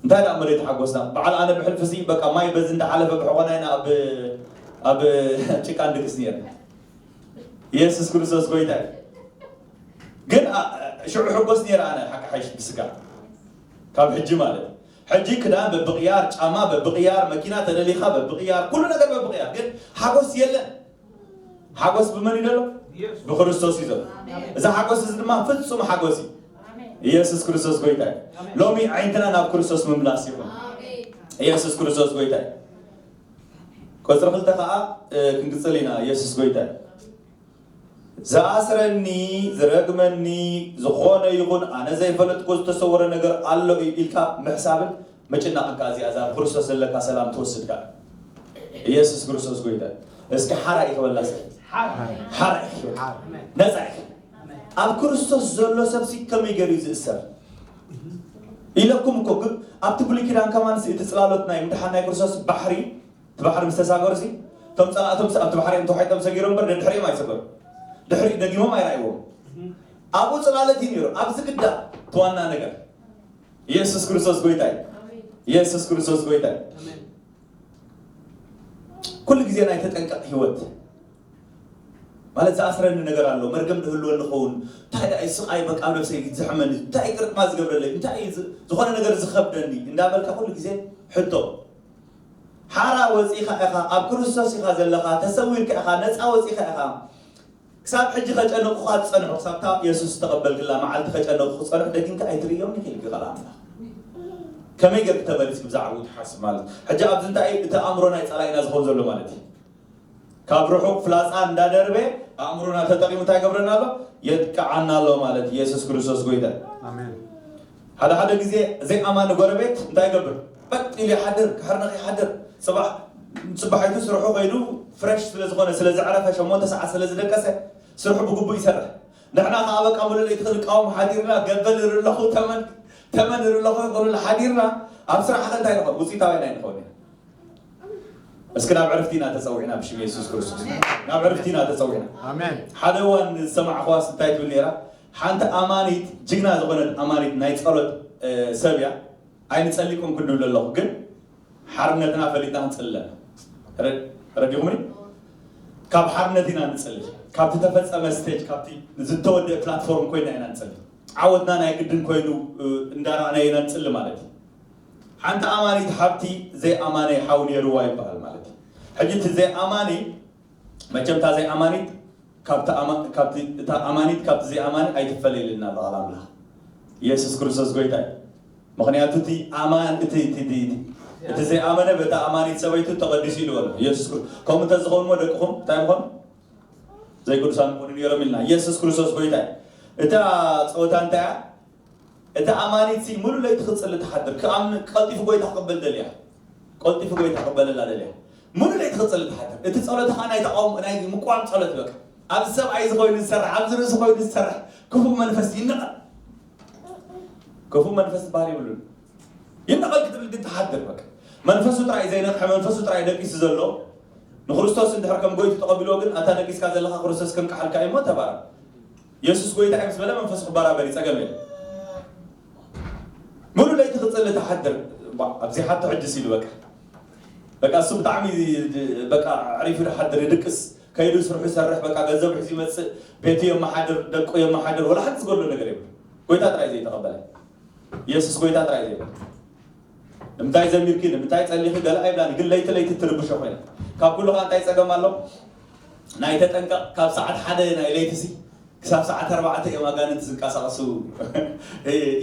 እንታይ ደኣ መሬት ሓጎስና? በዓል ኣነ ብሕልፊ ሲ በቃ ማይ በዚ እንዳሓለፈ ብሕቆና ኢና ኣብ ኣብ ጭቃ ንድቅስ ነርና። ኢየሱስ ክርስቶስ ጎይታ እዩ። ግን ኣ- ሽዑ ሕጎስ ነይረ ኣነ ሓቂ ሓይሽ ብስጋ ካብ ሕጂ ማለት እዩ። ሕጂ ክዳን በብቕያር፣ ጫማ በብቕያር፣ መኪና ተደሊኻ በብቕያር፣ ኩሉ ነገር በብቕያር፣ ግን ሓጎስ የለን። ሓጎስ ብመን እዩ ዘሎ? ብክርስቶስ እዩ ዘሎ። እዚ ሓጎስ እዚ ድማ ፍጹም ሓጎስ እዩ። ኢየሱስ ክርስቶስ ጎይታ እዩ። ሎሚ ዓይንትና ናብ ክርስቶስ ምምላስ ይኹን። ኢየሱስ ክርስቶስ ጎይታ እዩ። ቁፅሪ ክልተ ከዓ እ፣ ክንቅፅል ኢና። ኢየሱስ ጎይታ እዩ። ዝኣስረኒ፣ ዝረግመኒ፣ ዝኾነ ይኹን ኣነ ዘይፈለጥኩ ዝተሰወረ ነገር ኣሎ እዩ ኢልካ ምሕሳብን ምጭናቕን ከዓ እዚኣ እዛ ኣብ ክርስቶስ ዘለካ ሰላም ትወስድ ከዓ። ኢየሱስ ክርስቶስ ጎይታ እዩ። እስኪ ሓራ እዩ ክበላ ሰብ። ሓራ እዩ ክበላ። ነፃ እዩ። ኣብ ክርስቶስ ዘሎ ሰብሲ ከመይ ገይሩ እዩ ዝእሰር? ኢለኩም እኮ ግን ኣብቲ ብሉይ ኪዳን ከማን እቲ ፅላሎት ናይ ምድሓን ናይ ክርስቶስ ባሕሪ እቲ ባሕሪ ምስ ተሳገሩ ሲ እቶም ፀላእቶም ኣብቲ ባሕሪ እዮም ተዋሒጦም ሰጊሮም እምበር ደድሕሪኦም ኣይሰገሩ። ድሕሪ ደጊሞም ኣይረኣይዎም። ኣብኡ ፅላለት እዩ ነይሩ። ኣብዚ ግዳ እቲ ዋና ነገር ኢየሱስ ክርስቶስ ጎይታ እዩ። ኢየሱስ ክርስቶስ ጎይታ እዩ። ኩሉ ግዜ ናይ ተጠንቀቕ ህይወት ማለት ዝኣስረኒ ነገር ኣሎ፣ መርገም ዝህልወኒ ኸውን፣ እንታይ ደኣ እዩ ስቓይ በቃ ኣብ ነብሰይ ዝሕመኒ፣ እንታይ እዩ ቅርጥማ ዝገብረለይ፣ እንታይ እዩ ዝ- ዝኾነ ነገር ዝኸብደኒ እንዳበልካ ኩሉ ግዜ ሕቶ። ሓራ ወፂኻ ኢኻ፣ ኣብ ክርስቶስ ኢኻ ዘለኻ፣ ተሰዊርካ ኢኻ፣ ነፃ ወፂኻ ኢኻ። ክሳብ ሕጂ ከጨንቑኻ ዝፀንሑ፣ ክሳብ እታ የሱስ ዝተቐበልክላ መዓልቲ ከጨንቑ ክፀንሑ ደጊምካ ኣይትርእዮም ኢኺ ኢልኪ ቃል ኣምላኽ። ከመይ ጌርኪ ተመሊስኪ ብዛዕባኡ ትሓስብ ማለት እዩ? ሕጂ ኣብዚ እንታይ እዩ? እቲ ኣእምሮ ናይ ፀላኢና ዝኸውን ዘሎ ማለት እዩ። ካብ ርሑቕ ፍላፃ እንዳደርበ ኣእምሮና ተጠቂሙ እንታይ ይገብረና ኣሎ? የጥቅዓና ኣሎ ማለት እዩ። የሱስ ክርስቶስ ጎይታ እዩ። ኣሜን። ሓደ ሓደ ግዜ ዘይኣማኒ ጎረቤት እንታይ ይገብር? በጥ ኢሉ ይሓድር፣ ክሕርነኽ ይሓድር። ፅባሕ ፅባሒቱ ስርሑ ከይዱ ፍረሽ ስለ ዝኾነ፣ ስለ ዘዕረፈ፣ ሸሞንተ ሰዓት ስለ ዝደቀሰ ስርሑ ብግቡእ ይሰርሕ። ንሕና ከዓ በቃ ሙሉእ ለይቲ ክንቃወም ሓዲርና፣ ገበል ንርኢ ኣለኹ፣ ተመን ተመን ንርኢ ኣለኹ ክንብል ሓዲርና፣ ኣብ ስራሕ ከ እንታይ ንኸውን? ውፅኢታውያን ኣይንኸውን ኢና። እስኪ ናብ ዕርፍቲ ኢና ተፀዊዕና ብሽም የሱስ ክርስቶስ። ናብ ዕርፍቲ ኢና ተፀዊዕና። ኣሜን። ሓደ እዋን ዝሰማዕኽዋስ እንታይ ትብል ነይራ? ሓንቲ ኣማኒት፣ ጅግና ዝኾነት ኣማኒት ናይ ጸሎት፣ እ፣ ሰብ እያ። ኣይንጸሊ ኮንኩ ድብል ኣለኹ፣ ግን ሓርነትና ፈሊጥና ክንጽሊ ኣለና። ረ-፣ ረዲኹምኒ? ካብ ሓርነት ኢና ንጽሊ። ካብቲ ተፈጸመ ስቴጅ፣ ካብቲ ዝተወደአ ፕላትፎርም ኮይና ኢና ንጽሊ። ዓወትና ናይ ግድን ኮይኑ፣ እ፣ እንዳረኣና ኢና ንጽሊ ማለት እዩ። ሓንቲ ኣማኒት ሓብቲ ዘይኣማነይ ሓው ነይርዋ ይበሃል ማለት እዩ። ሕጂ እቲ ዘይኣማኒ፣ መቸም እታ ዘይኣማኒት ካብቲ ኣማ-፣ ካብቲ፣ እታ ኣማኒት ካብቲ ዘይኣማኒ ኣይትፈለየልና ኣሎ ቃል ኣምላኽ። ኢየሱስ ክርስቶስ ጎይታ እዩ። ምኽንያቱ እቲ ኣማን-፣ እቲ፣ እቲ፣ እቲ፣ እቲ፣ እቲ ዘይኣመነ በታ ኣማኒት ሰበይቱ ተቐዲሱ ኢልዎ ኣሎ። ኢየሱስ ክርስቶስ። ከምኡ እንተዝኸውን እሞ ደቅኹም እንታይ ምኾኑ? ዘይቅዱሳን ምኾኑ ነይሮም ኢልና። ኢየሱስ ክርስቶስ ጎይታ እዩ። እታ ጸወታ እንታይ እያ? እታ ኣማኒት ሲ ሙሉ ለይቲ ክትጽሊ ትሓድር። ክኣምን ቀልጢፉ ጎይታ ክቕበል ደልያ። ቀልጢፉ ጎይታ ክቕበለላ ደልያ። ሙሉ ለይቲ ክትጽሊ ትሓድር። እቲ ጸሎት ኸኣ ናይ ተቃውሞ፣ ናይ ምቋም ጸሎት በቃ። ኣብዚ ሰብኣይ እዚ ኮይኑ ዝሰርሕ፣ ኣብዚ ርእሲ ኮይኑ ዝሰርሕ ክፉእ መንፈስ ይንቐል። ክፉእ መንፈስ ዝበሃል የብሉን። ይንቐል ክትብል ግን ትሓድር በቃ። መንፈሱ ጥራይ ዘይነቕሐ፣ መንፈሱ ጥራይ ደቂሱ ዘሎ፣ ንክርስቶስ እንድሕር ከም ጎይቱ ተቐቢልዎ ግን፣ ኣታ ደቂስካ ዘለኻ ክርስቶስ ከንቅሓልካ እዩ እሞ ተባረኽ። የሱስ ጎይታ እዩ ምስ በለ መንፈሱ ክበራበር እዩ፣ ጸገም የለን። ሙሉ ለይቲ ክጽሊ ትሓድር። ባ-፣ ኣብዚ ሓቶ ሕጂ ሲሉ በቃ። በቃ እሱ ብጣዕሚ በቃ ኣዕሪፉ ይሓድር፣ ይድቅስ፣ ከይዱ ስርሑ ይሰርሕ፣ በቃ ገንዘቡ ሒዙ ይመጽእ፣ ቤቱ የመሓድር፣ ደቁ የመሓድር፣ ወላ ሓንቲ ዝጎድሎ ነገር የብሉን። ጎይታ ጥራይ ዘይተቐበለ። የሱስ ጎይታ ጥራይ ዘይበለ። ንምንታይ ዘሚርኪ፣ ንምንታይ ጸሊኺ ገለ ኣይብላን፣ ግን ለይቲ ለይቲ ትርብሾ ኮይና። ካብ ኩሉ ኸኣ እንታይ ጸገም ኣሎ? ናይ ተጠንቀቕ፣ ካብ ሰዓት ሓደ ናይ ለይቲ ሲ ክሳብ ሰዓት ኣርባዕተ እዮም ኣጋንንቲ ዝንቀሳቐሱ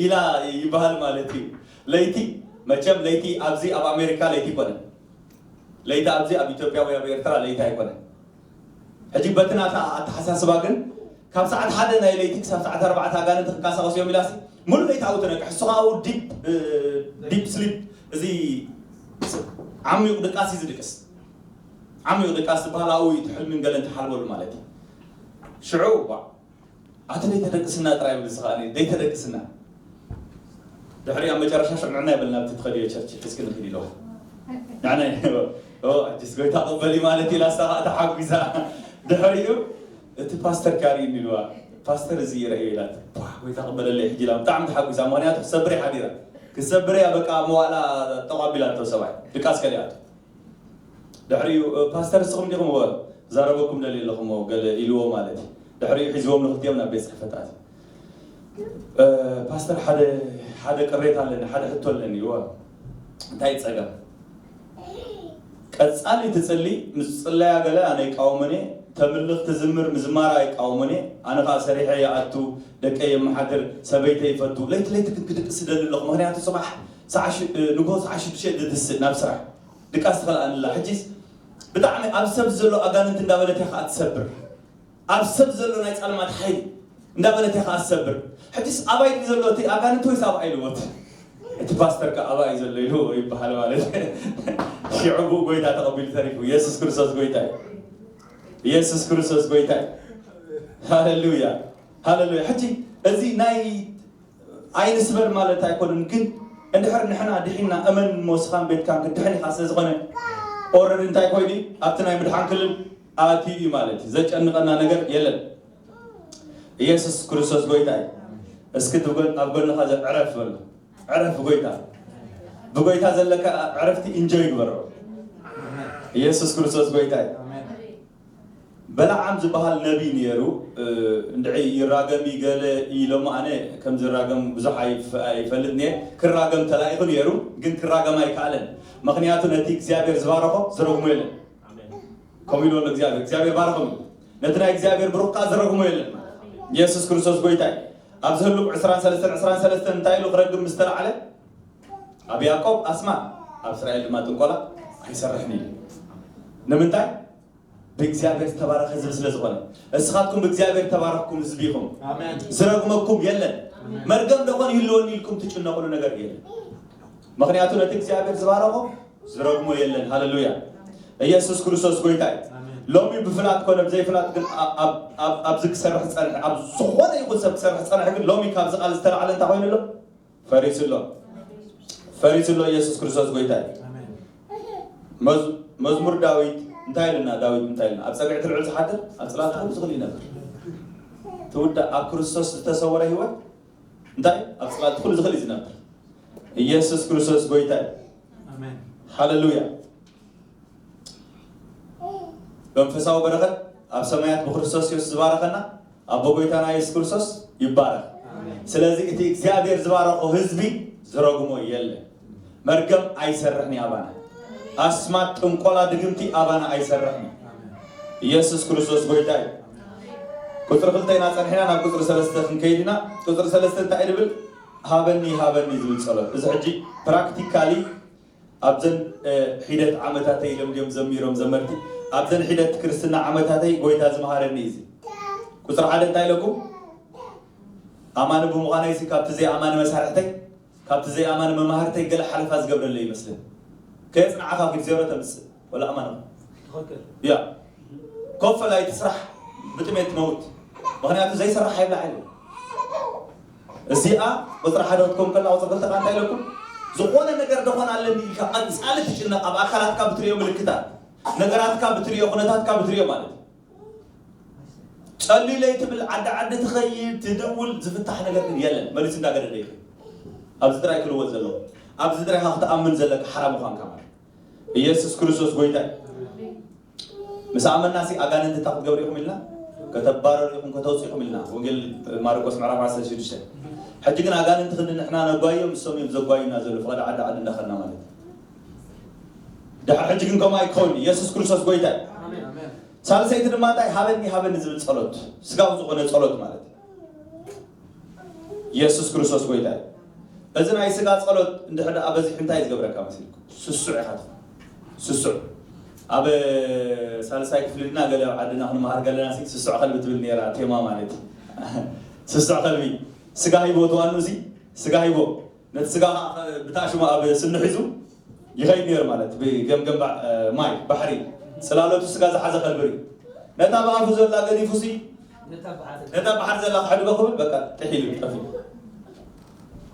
ኢላ ይበሃል ማለት እዩ። ለይቲ መቸም ለይቲ ኣብዚ ኣብ ኣሜሪካ ለይቲ ይኮነ፣ ለይቲ ኣብዚ ኣብ ኢትዮጵያ ወይ ኣብ ኤርትራ ለይቲ ኣይኮነ። ሕጂ በቲ ናታ ኣተሓሳስባ ግን ካብ ሰዓት ሓደ ናይ ለይቲ ክሳብ ሰዓት ኣርባዕተ ኣጋንንቲ ክንቀሳቀሱ እዮም ኢላሲ ሙሉ ለይቲ ኣብኡ ትነቅሕ። እሱ ከዓ ዲፕ ዲፕ ስሊፕ፣ እዚ ዓሚቕ ድቃስ እዩ ዝድቅስ። ዓሚቕ ድቃስ ዝበሃል ኣብኡ እዩ እቲ ሕልምን ገለን ትሓልበሉ ማለት እዩ። ሽዑ ዋ ኣቲ ደይተደቅስና ጥራይ ይብል፣ ስኻ ደይተደቅስና። ድሕሪ ኣብ መጨረሻ ሽዑ ንዕና ይበልና ኣብቲ ትኸድዮ ቸርች ሒዝኪ ንኺድ ኢለዋ። ንዕና ኣጅስ ጎይታ ቅበሊ ማለት ኢላ እሳ ከዓ ተሓጒሳ። ድሕሪኡ እቲ ፓስተር ካርኢኒ ኢልዋ። ፓስተር እዚ ይረእዮ ኢላት። ፓ፣ ጎይታ ቅበለለይ ሕጂ ኢላ ብጣዕሚ ተሓጒሳ። ምክንያቱ ክሰብር እየ ሓዲራ። ክሰብር እያ በቃ መዋእላ ተቋቢላቶ ሰብኣይ ድቃስ ከሊኣቶ። ድሕሪኡ ፓስተር እስኹም ዲኹም እወ ዛረበኩም ደልየ ኣለኹም እወ ገለ ኢልዎ ማለት እዩ። ድሕሪኡ ሒዝዎም ንክልቲኦም ናብ ቤት ፅሕፈት ኣትዩ። ፓስተር ሓደ ሓደ ቅሬታ ኣለኒ፣ ሓደ ሕቶ ኣለኒ እወ። እንታይ ጸገም? ቀጻሊ ትጽሊ ምስ ጽለያ ገለ ኣነ ይቃወመን እየ። ተምልኽ ትዝምር ምዝማራ ኣይቃወመን እየ። ኣነ ከዓ ሰሪሐ ይኣቱ፣ ደቀይ የመሓድር፣ ሰበይተይ ይፈቱ። ለይቲ ለይቲ ግን ክድቅስ ይደሊ ኣለኹ። ምክንያቱ ጽባሕ ሰዓ ሽ- ንግሆ ሰዓ ሽዱሽተ ድትስእ ናብ ስራሕ ድቃስ ትኸልኣንላ። ሕጂስ ብጣዕሚ ኣብ ሰብ ዘሎ ኣጋንንት እንዳበለት እያ ከዓ ትሰብር። ኣብ ሰብ ዘሎ ናይ ጸልማት ሓይሊ እንዳበለት እያ ከዓ ትሰብር። ሕጂስ ኣባይ ድዩ ዘሎ እቲ ኣጋንንት ወይስ ኣብኣ ኢልዎት? እቲ ፓስተር ከዓ ኣብኣ እዩ ዘሎ ኢልዎ ይበሃል ማለት እዩ። ሽዑ ብኡ ጎይታ ተቐቢሉ ተሪፉ። ኢየሱስ ክርስቶስ ጎይታ እዩ። ኢየሱስ ክርስቶስ ጎይታ እዩ። ሃሌሉያ፣ ሃሌሉያ። ሕጂ እዚ ናይ ኣይንስበር ማለት ኣይኮነን፣ ግን እንድሕር ንሕና ድሒና እመን እሞ ስኻን ቤትካን ክትድሕን ኢኻ። ስለ ዝኾነ ኦረዲ እንታይ ኮይኑ ኣብቲ ናይ ምድሓን ክልል ኣትዩ እዩ ማለት እዩ። ዘጨንቐና ነገር የለን። ኢየሱስ ክርስቶስ ጎይታ እዩ። እስኪ እቲ ጎን- ኣብ ጎንኻ ዘ ዕረፍ በሎ። ዕረፍ ጎይታ። ብጎይታ ዘለካ ዕረፍቲ ኢንጆይ ግበሮ። ኢየሱስ ክርስቶስ ጎይታ እዩ። በለዓም ዝበሃል ነቢይ ነይሩ። እንድዒ ይራገም ይገለ ኢሎሞ ኣነ ከም ዝራገም ብዙሕ ኣይፍ- ኣይፈልጥ እየ። ክራገም ተላኢኹ ነይሩ፣ ግን ክራገም ኣይከኣለን። ምክንያቱ ነቲ እግዚኣብሔር ዝባረኾ ዝረግሞ የለን። ከምኡ ኢልዎ እግዚኣብሔር እግዚኣብሔር ባረኹም። ነቲ ናይ እግዚኣብሔር ብሩኽ ከዓ ዝረግሞ የለን። ኢየሱስ ክርስቶስ ጎይታ እዩ። ኣብዚ ህሉቅ ዕስራን ሰለስተን ዕስራን ሰለስተን እንታይ ኢሉ ክረግም ምስ ተላዓለ፣ ኣብ ያዕቆብ ኣስማት ኣብ እስራኤል ድማ ጥንቆላ ኣይሰርሕን እዩ። ንምንታይ? ብእግዚኣብሔር ዝተባረኸ ህዝቢ ስለ ዝኾነ። እስኻትኩም ብእግዚኣብሔር ተባረኽኩም ህዝቢ ኢኹም። ዝረግመኩም የለን። መርገም ደኾን ይህልወኒ ኢልኩም ትጭነቕሉ ነገር የለን። ምክንያቱ ነቲ እግዚኣብሔር ዝባረኾ ዝረግሞ የለን። ሃሌሉያ። ኢየሱስ ክርስቶስ ጎይታ እዩ። ሎሚ ብፍላጥ ኮነ ብዘይፍላጥ ግን ኣብ- ኣብ- ኣብ- ኣብዚ ክሰርሕ ዝጸንሐ፣ ኣብ ዝኾነ ይኹን ሰብ ክሰርሕ ዝጸንሐ ግን ሎሚ ካብዚ ቃል ዝተላዕለ እንታይ ኮይኑ ኣሎ? ፈሪሱ ኣሎ። ፈሪሱ ኣሎ። ኢየሱስ ክርስቶስ ጎይታ እዩ። መዝ- መዝሙር ዳዊት እንታይ ኢልና? ዳዊት እንታይ ኢልና? ኣብ ጸግዒ ትልዑል ዝሓድር ኣብ ጽላል ትኹል ዝኽእል ይነብር። ትውዳእ ኣብ ክርስቶስ ዝተሰወረ ህይወት እንታይ ኣብ ጽላል ትኹል ዝኽእል እዩ ዝነብር። ኢየሱስ ክርስቶስ ጎይታ እዩ። ሃሌሉያ። መንፈሳዊ በረኸት ኣብ ሰማያት ብክርስቶስ ኢየሱስ ዝባረኸና ኣቦ ጎይታና ኢየሱስ ክርስቶስ ይባረኽ። ስለዚ እቲ እግዚኣብሔር ዝባረኾ ህዝቢ ዝረግሞ የለን። መርገም ኣይሰርሕን እዩ ኣባና። ኣስማት፣ ጥንቆላ፣ ድግምቲ ኣባና ኣይሰርሕን እዩ። ኢየሱስ ክርስቶስ ጎይታ እዩ። ቁፅሪ ክልተ ኢና ፀኒሕና ናብ ቁፅሪ ሰለስተ ክንከይድ ኢና። ቁፅሪ ሰለስተ እንታይ እዩ ዝብል? ሃበኒ ሃበኒ ዝብል ፀሎት። እዚ ሕጂ ፕራክቲካሊ ኣብዘን ሒደት ዓመታተይ ኢሎም ድዮም ዘሚሮም ዘመርቲ? ኣብዘን ሒደት ክርስትና ዓመታተይ ጎይታ ዝመሃረኒ እዩ። እዚ ቁፅሪ ሓደ እንታይ ኢለኩም? ኣማኒ ብምዃነይ ሲ ካብቲ ዘይኣማኒ መሳርሕተይ፣ ካብቲ ዘይኣማኒ መማህርተይ ገለ ሓለፋ ዝገብረለይ ይመስለኒ። ከየፅንዓኻ ኪድ ዜሮ ተምፅእ ወላ ኣማኒ። ያ ኮፈል ኣይትስራሕ ብጥሜት ትመውት። ምኽንያቱ ዘይሰርሕ ኣይብላዕ ኢሉ። እዚኣ ቁፅሪ ሓደ ክትከውን ከላ ቁፅሪ ክልተ ከዓ እንታይ ኢለኩም? ዝኾነ ነገር ደኾን ኣለኒ ኢልካ ቀፃሊ ትጭነቕ። ኣብ ኣካላትካ ብትሪኦ ምልክታት፣ ነገራትካ ብትሪኦ፣ ኩነታትካ ብትሪኦ ማለት እዩ። ጸልዩለይ ትብል፣ ዓዲ ዓዲ ትኸይድ፣ ትድውል፣ ዝፍታሕ ነገር ግን የለን። መሊሱ እንዳገደደ ይኸይድ። ኣብዚ ጥራይ ክልወጥ ዘለዎ፣ ኣብዚ ጥራይ ኢኻ ክትኣምን ዘለካ ሓራ ምዃንካ ማለት እዩ። ኢየሱስ ክርስቶስ ጎይታ እዩ። ምስ ኣመናሲ ኣጋንንቲ እንታይ ክትገብሩ ኢኹም ኢልና? ከተባረሩ ኢኹም፣ ከተውፅኡ ኢኹም ኢልና። ወንጌል ማርቆስ ምዕራፍ ዓሰርተ ሽዱሽተ። ሕጂ ግን ኣጋንንቲ ክንዲ ንሕና ነጓዮም፣ ንሶም እዮም ዘጓዩና ዘለዉ፣ ፍቐድ ዓዲ ዓዲ እንዳኸድና ማለት እዩ። ድሕሪ ሕጂ ግን ከምኡ ኣይክኸውን። ኢየሱስ ክርስቶስ ጎይታ እዩ። ሳልሰይቲ ድማ እንታይ? ሃበኒ ሃበኒ ዝብል ጸሎት፣ ስጋዊ ዝኾነ ጸሎት ማለት እዩ። ኢየሱስ ክርስቶስ ጎይታ እዩ። እዚ ናይ ስጋ ጸሎት እንድሕር ደኣ በዚሑ እንታይ ዝገብረካ መሲልኩም? ስሱዕ ኢኻ ትኾን። ስሱዕ። ኣብ ሳልሳይ ክፍሊ ድና ገለ ኣብ ዓድና ክንመሃር ከለና ሲ ስሱዕ ከልቢ ትብል ነይራ ቴማ ማለት እዩ። ስሱዕ ከልቢ። ስጋ ሂቦ ትዋኑ እዚ ስጋ ሂቦ። ነቲ ስጋ ብታሽሙ ኣብ ስኒ ሒዙ ይኸይድ ነይሩ ማለት ብገምገም ባ- ማይ ባሕሪ ጽላሎቱ ስጋ ዝሓዘ ከልቢ ርኢ። ነታ ብኣፉ ዘላ ገዲፉ ሲ ነታ ባሕር ዘላ ክሕድጎ ክብል በቃ ጥሒሉ ጠፊኡ።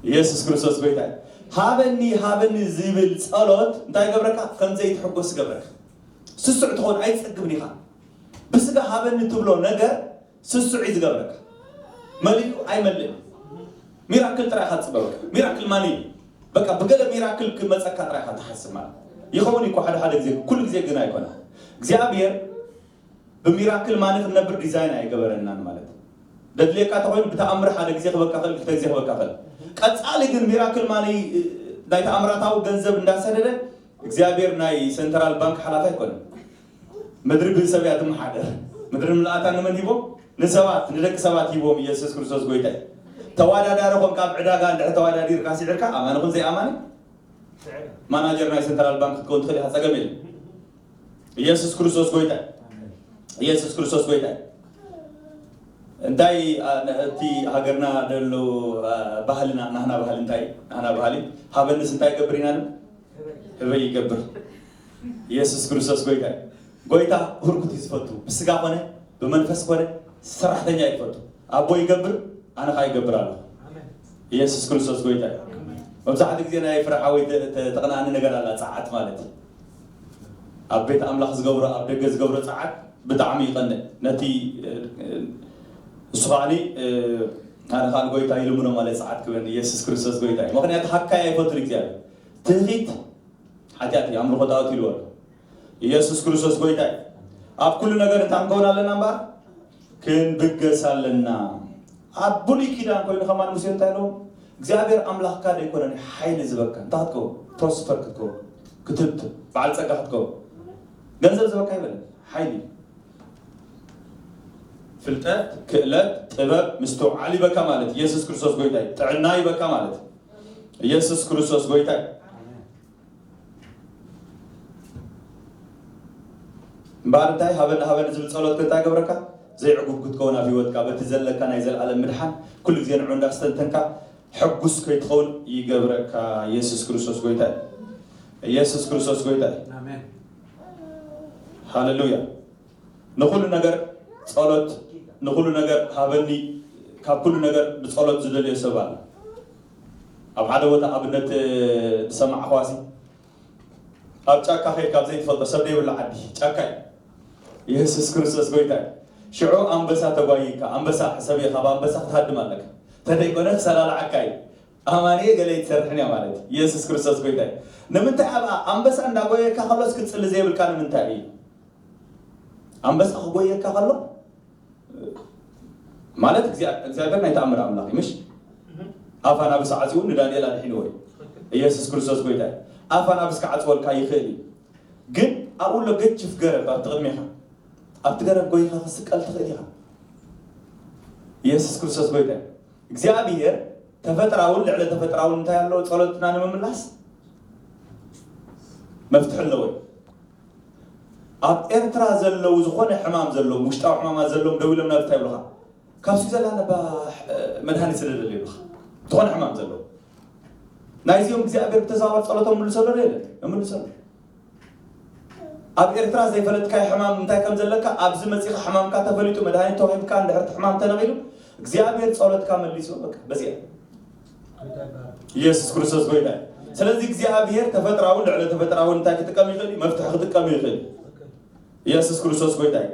ኢየሱስ ክርስቶስ ጎይታ እዩ። ሃበኒ ሃበኒ ዝብል ጸሎት እንታይ ይገብረካ? ከም ዘይትሕጎስ ይገብረካ። ስሱዕ ትኾን ኣይትጸግብን ኢኻ። ብስጋ ሃበኒ ትብሎ ነገር ስሱዕ እዩ ዝገብረካ። መሊኡ ኣይመልእን። ሚራክል ጥራይ ኢኻ ትጽበ። በቃ ሚራክል ማኒ በቃ ብገለ ሚራክል ክመጸካ ጥራይ ኢኻ ትሓስብ ማለት ይኸውን እኮ ሓደ ሓደ ግዜ፣ ኩሉ ግዜ ግን ኣይኮነ። እግዚኣብሔር ብሚራክል ማኒ ክንነብር ዲዛይን ኣይገበረናን ማለት እዩ። ደድልየካ ተኾይኑ ብተኣምር ሓደ ግዜ ክበካ ክእል፣ ክልተ ግዜ ክበካ ክእል። ቀጻሊ ግን ሚራክል ማኒ ናይ ተኣምራታዊ ገንዘብ እንዳሰደደ እግዚኣብሔር ናይ ሰንትራል ባንክ ሓላፊ ኣይኮነን። ምድሪ ብሰብ እያ ትመሓደር። ምድሪ ምልኣታ ንመን ሂቦ? ንሰባት፣ ንደቂ ሰባት ሂቦም። ኢየሱስ ክርስቶስ ጎይታ እዩ። ተዋዳዳሪ ኮንካ ኣብ ዕዳጋ እንድሕር ተዋዳዲርካ ስዒርካ ኣማኒ ኩን ዘይኣማኒ ማናጀር ናይ ሰንትራል ባንክ ክትከውን ትኽእል ኢኻ፣ ጸገም የለን። ኢየሱስ ክርስቶስ ጎይታ እዩ። ኢየሱስ ክርስቶስ ጎይታ እዩ። እንታይ አ፣ ነ- እቲ ሃገርና ዘሎ አ፣ ባህልና ናህና ባህሊ እንታይ እዩ? ናህና ባህሊ ሃበንስ እንታይ ይገብር ኢና ንብል? ህበይ ይገብር። ኢየሱስ ክርስቶስ ጎይታ እዩ። ጎይታ ህርኩት እዩ ዝፈቱ። ብስጋ ኮነ ብመንፈስ ኮነ ሰራሕተኛ እዩ ዝፈቱ። ኣቦ ይገብር ኣነ ካ ይገብር ኣለኹ። ኢየሱስ ክርስቶስ ጎይታ እዩ። መብዛሕትኡ ግዜ ናይ ፍረ ሓወይ ተ- ተ- ተቕንኣኒ ነገር ኣላ ጸዓት ማለት እዩ። ኣብ ቤት ኣምላኽ ዝገብሮ ኣብ ደገ ዝገብሮ ጸዓት ብጣዕሚ ይቐንእ። ነቲ እ፣ እ፣ እሱ ከዓኒ እ፣ ኣነ ከዓ ንጎይታ ይልምኖ ማለት ጸዓት ክበኒ ኢየሱስ ክርስቶስ ጎይታ እዩ። ምኽንያቱ ሃካይ ኣይፈቱን እግዚኣብሔር። ትህኺት ሓጢኣት እዩ፣ ኣምልኾ ጣዖት ኢልዎ ኣሎ። ኢየሱስ ክርስቶስ ጎይታ እዩ። ኣብ ኩሉ ነገር እንታይ ክንከውን ኣለና እምበኣር? ክንብገስ ኣለና። ኣብ ብሉይ ኪዳን ኮይኑ ከማን ሙሴ እንታይ ኢሎም? እግዚኣብሔር ኣምላኽካ ደይኮነ ሓይሊ ዝበካ እንታይ ክትከውን? ፕሮስፐር ክትከውን፣ ክትብትብ፣ በዓል ጸጋ ክትከውን። ገንዘብ ዝበካ ይበለ ሓይሊ፣ ፍልጠት፣ ክእለት፣ ጥበብ፣ ምስትውዓል ይበካ ማለት ኢየሱስ ክርስቶስ ጎይታ እዩ። ጥዕና ይበካ ማለት ኢየሱስ ክርስቶስ ጎይታ እዩ። እምበኣር እንታይ ሃበኒ ሃበኒ ዝብል ጸሎት እንታይ ገብረካ? ዘይዕጉብ ክትከውን ኣብ ህይወትካ በቲ ዘለካ ናይ ዘለኣለም ምድሓን ኩሉ ግዜ ንዑ እንዳስተንተንካ ሕጉስ ከይትኸውን ይገብረካ። ኢየሱስ ክርስቶስ ጎይታ እዩ። ኢየሱስ ክርስቶስ ጎይታ እዩ። ኣሜን። ሃሌሉያ። ንኹሉ ነገር ጸሎት፣ ንኹሉ ነገር ሃበኒ፣ ካብ ኩሉ ነገር ብጸሎት ዝደልዮ ሰብ ኣሎ። ኣብ ሓደ ቦታ ኣብነት ዝሰማዕኽዋሲ ኣብ ጫካ ከይድካ ኣብ ዘይትፈልጦ ሰብ ዘይብሉ ዓዲ ጫካ እዩ። ኢየሱስ ክርስቶስ ጎይታ እዩ። ሽዑ ኣንበሳ ተጓይካ ኣንበሳ ሕሰብ እየ ካብ ኣንበሳ ክትሃድም ኣለካ። ተደይኮነ ክሰላልዓካ እዩ። ኣማንየ ገለ ይትሰርሕን እያ ማለት እዩ። ኢየሱስ ክርስቶስ ጎይታ እዩ። ንምንታይ ኣብ ኣንበሳ እንዳጎየካ ከሎስ ክትጽሊ ዘይብልካ ንምንታይ እዩ? ኣንበሳ ክጎየካ ከሎ ማለት እግዚኣብሔር ናይ ተኣምር ኣምላኽ እዩ ምሽ? ኣፍ ኣናብስ ዓፂኡ ንዳንኤል ኣድሒንዎ እዩ። ኢየሱስ ክርስቶስ ጎይታ እዩ። ኣፍ ኣናብስ ክዓፅወልካ ይኽእል እዩ። ግን ኣብኡ ኣሎ ገጅፍ ገረብ ኣብቲ ቅድሜኻ ኣብቲ ገረብ ጎይኻ ክስቀል ትኽእል ኢኻ። ኢየሱስ ክርስቶስ ጎይታ እዩ። እግዚኣብሔር ተፈጥራውን ልዕለ ተፈጥራውን እንታይ ኣለዎ? ጸሎትና ንምምላስ መፍትሒ ኣለዎ። ኣብ ኤርትራ ዘለዉ ዝኾነ ሕማም ዘለዎም ውሽጣዊ ሕማማት ዘለዎም ደው ኢሎም ናብ እንታይ ይብሉኻ? ካብ ስዊዘርላንድ ባ መድሃኒት ስደደሉ ይብሉኻ። ዝኾነ ሕማም ዘለዎ ናይዚኦም እግዚኣብሔር ብተዘዋዋሪ ጸሎቶም ምልሰሎ ዶ የለን? እምልሰሎ። ኣብ ኤርትራ ዘይፈለጥካዮ ሕማም እንታይ ከም ዘለካ ኣብዚ መጺኻ ሕማምካ ተፈሊጡ መድሃኒት ተዋሂብካ እንድሕር እቲ ሕማም ተነቒሉ እግዚኣብሔር ጸሎትካ መሊሱ በቃ በዚኣ ኢየሱስ ክርስቶስ ጎይታ እዩ። ስለዚ እግዚኣብሔር ተፈጥራውን ልዕለ ተፈጥራውን እንታይ ክጥቀም ይኽእል እዩ? መፍትሒ ክጥቀም ይኽእል እዩ። ኢየሱስ ክርስቶስ ጎይታ እዩ።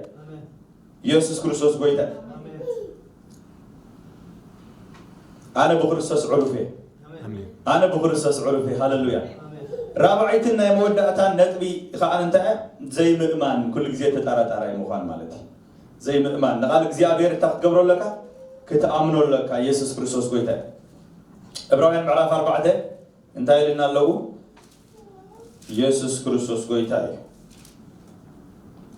ኢየሱስ ክርስቶስ ጎይታ እዩ። ኣነ ብክርስቶስ ዕሩፍ እየ። ኣነ ብክርስቶስ ዕሩፍ እየ። ሃሌሉያ። ራብዓይትን ናይ መወዳእታን ነጥቢ ከዓ እንታይ እያ? ዘይምእማን ኩሉ ግዜ ተጠራጣራይ ምዃን ማለት እዩ። ዘይምእማን ንቃል እግዚኣብሔር እንታይ ክትገብሮ ኣለካ? ክትኣምኖ ኣለካ። ኢየሱስ ክርስቶስ ጎይታ እዩ። ዕብራውያን ምዕራፍ ኣርባዕተ እንታይ ኢልና ኣለዉ? ኢየሱስ ክርስቶስ ጎይታ እዩ።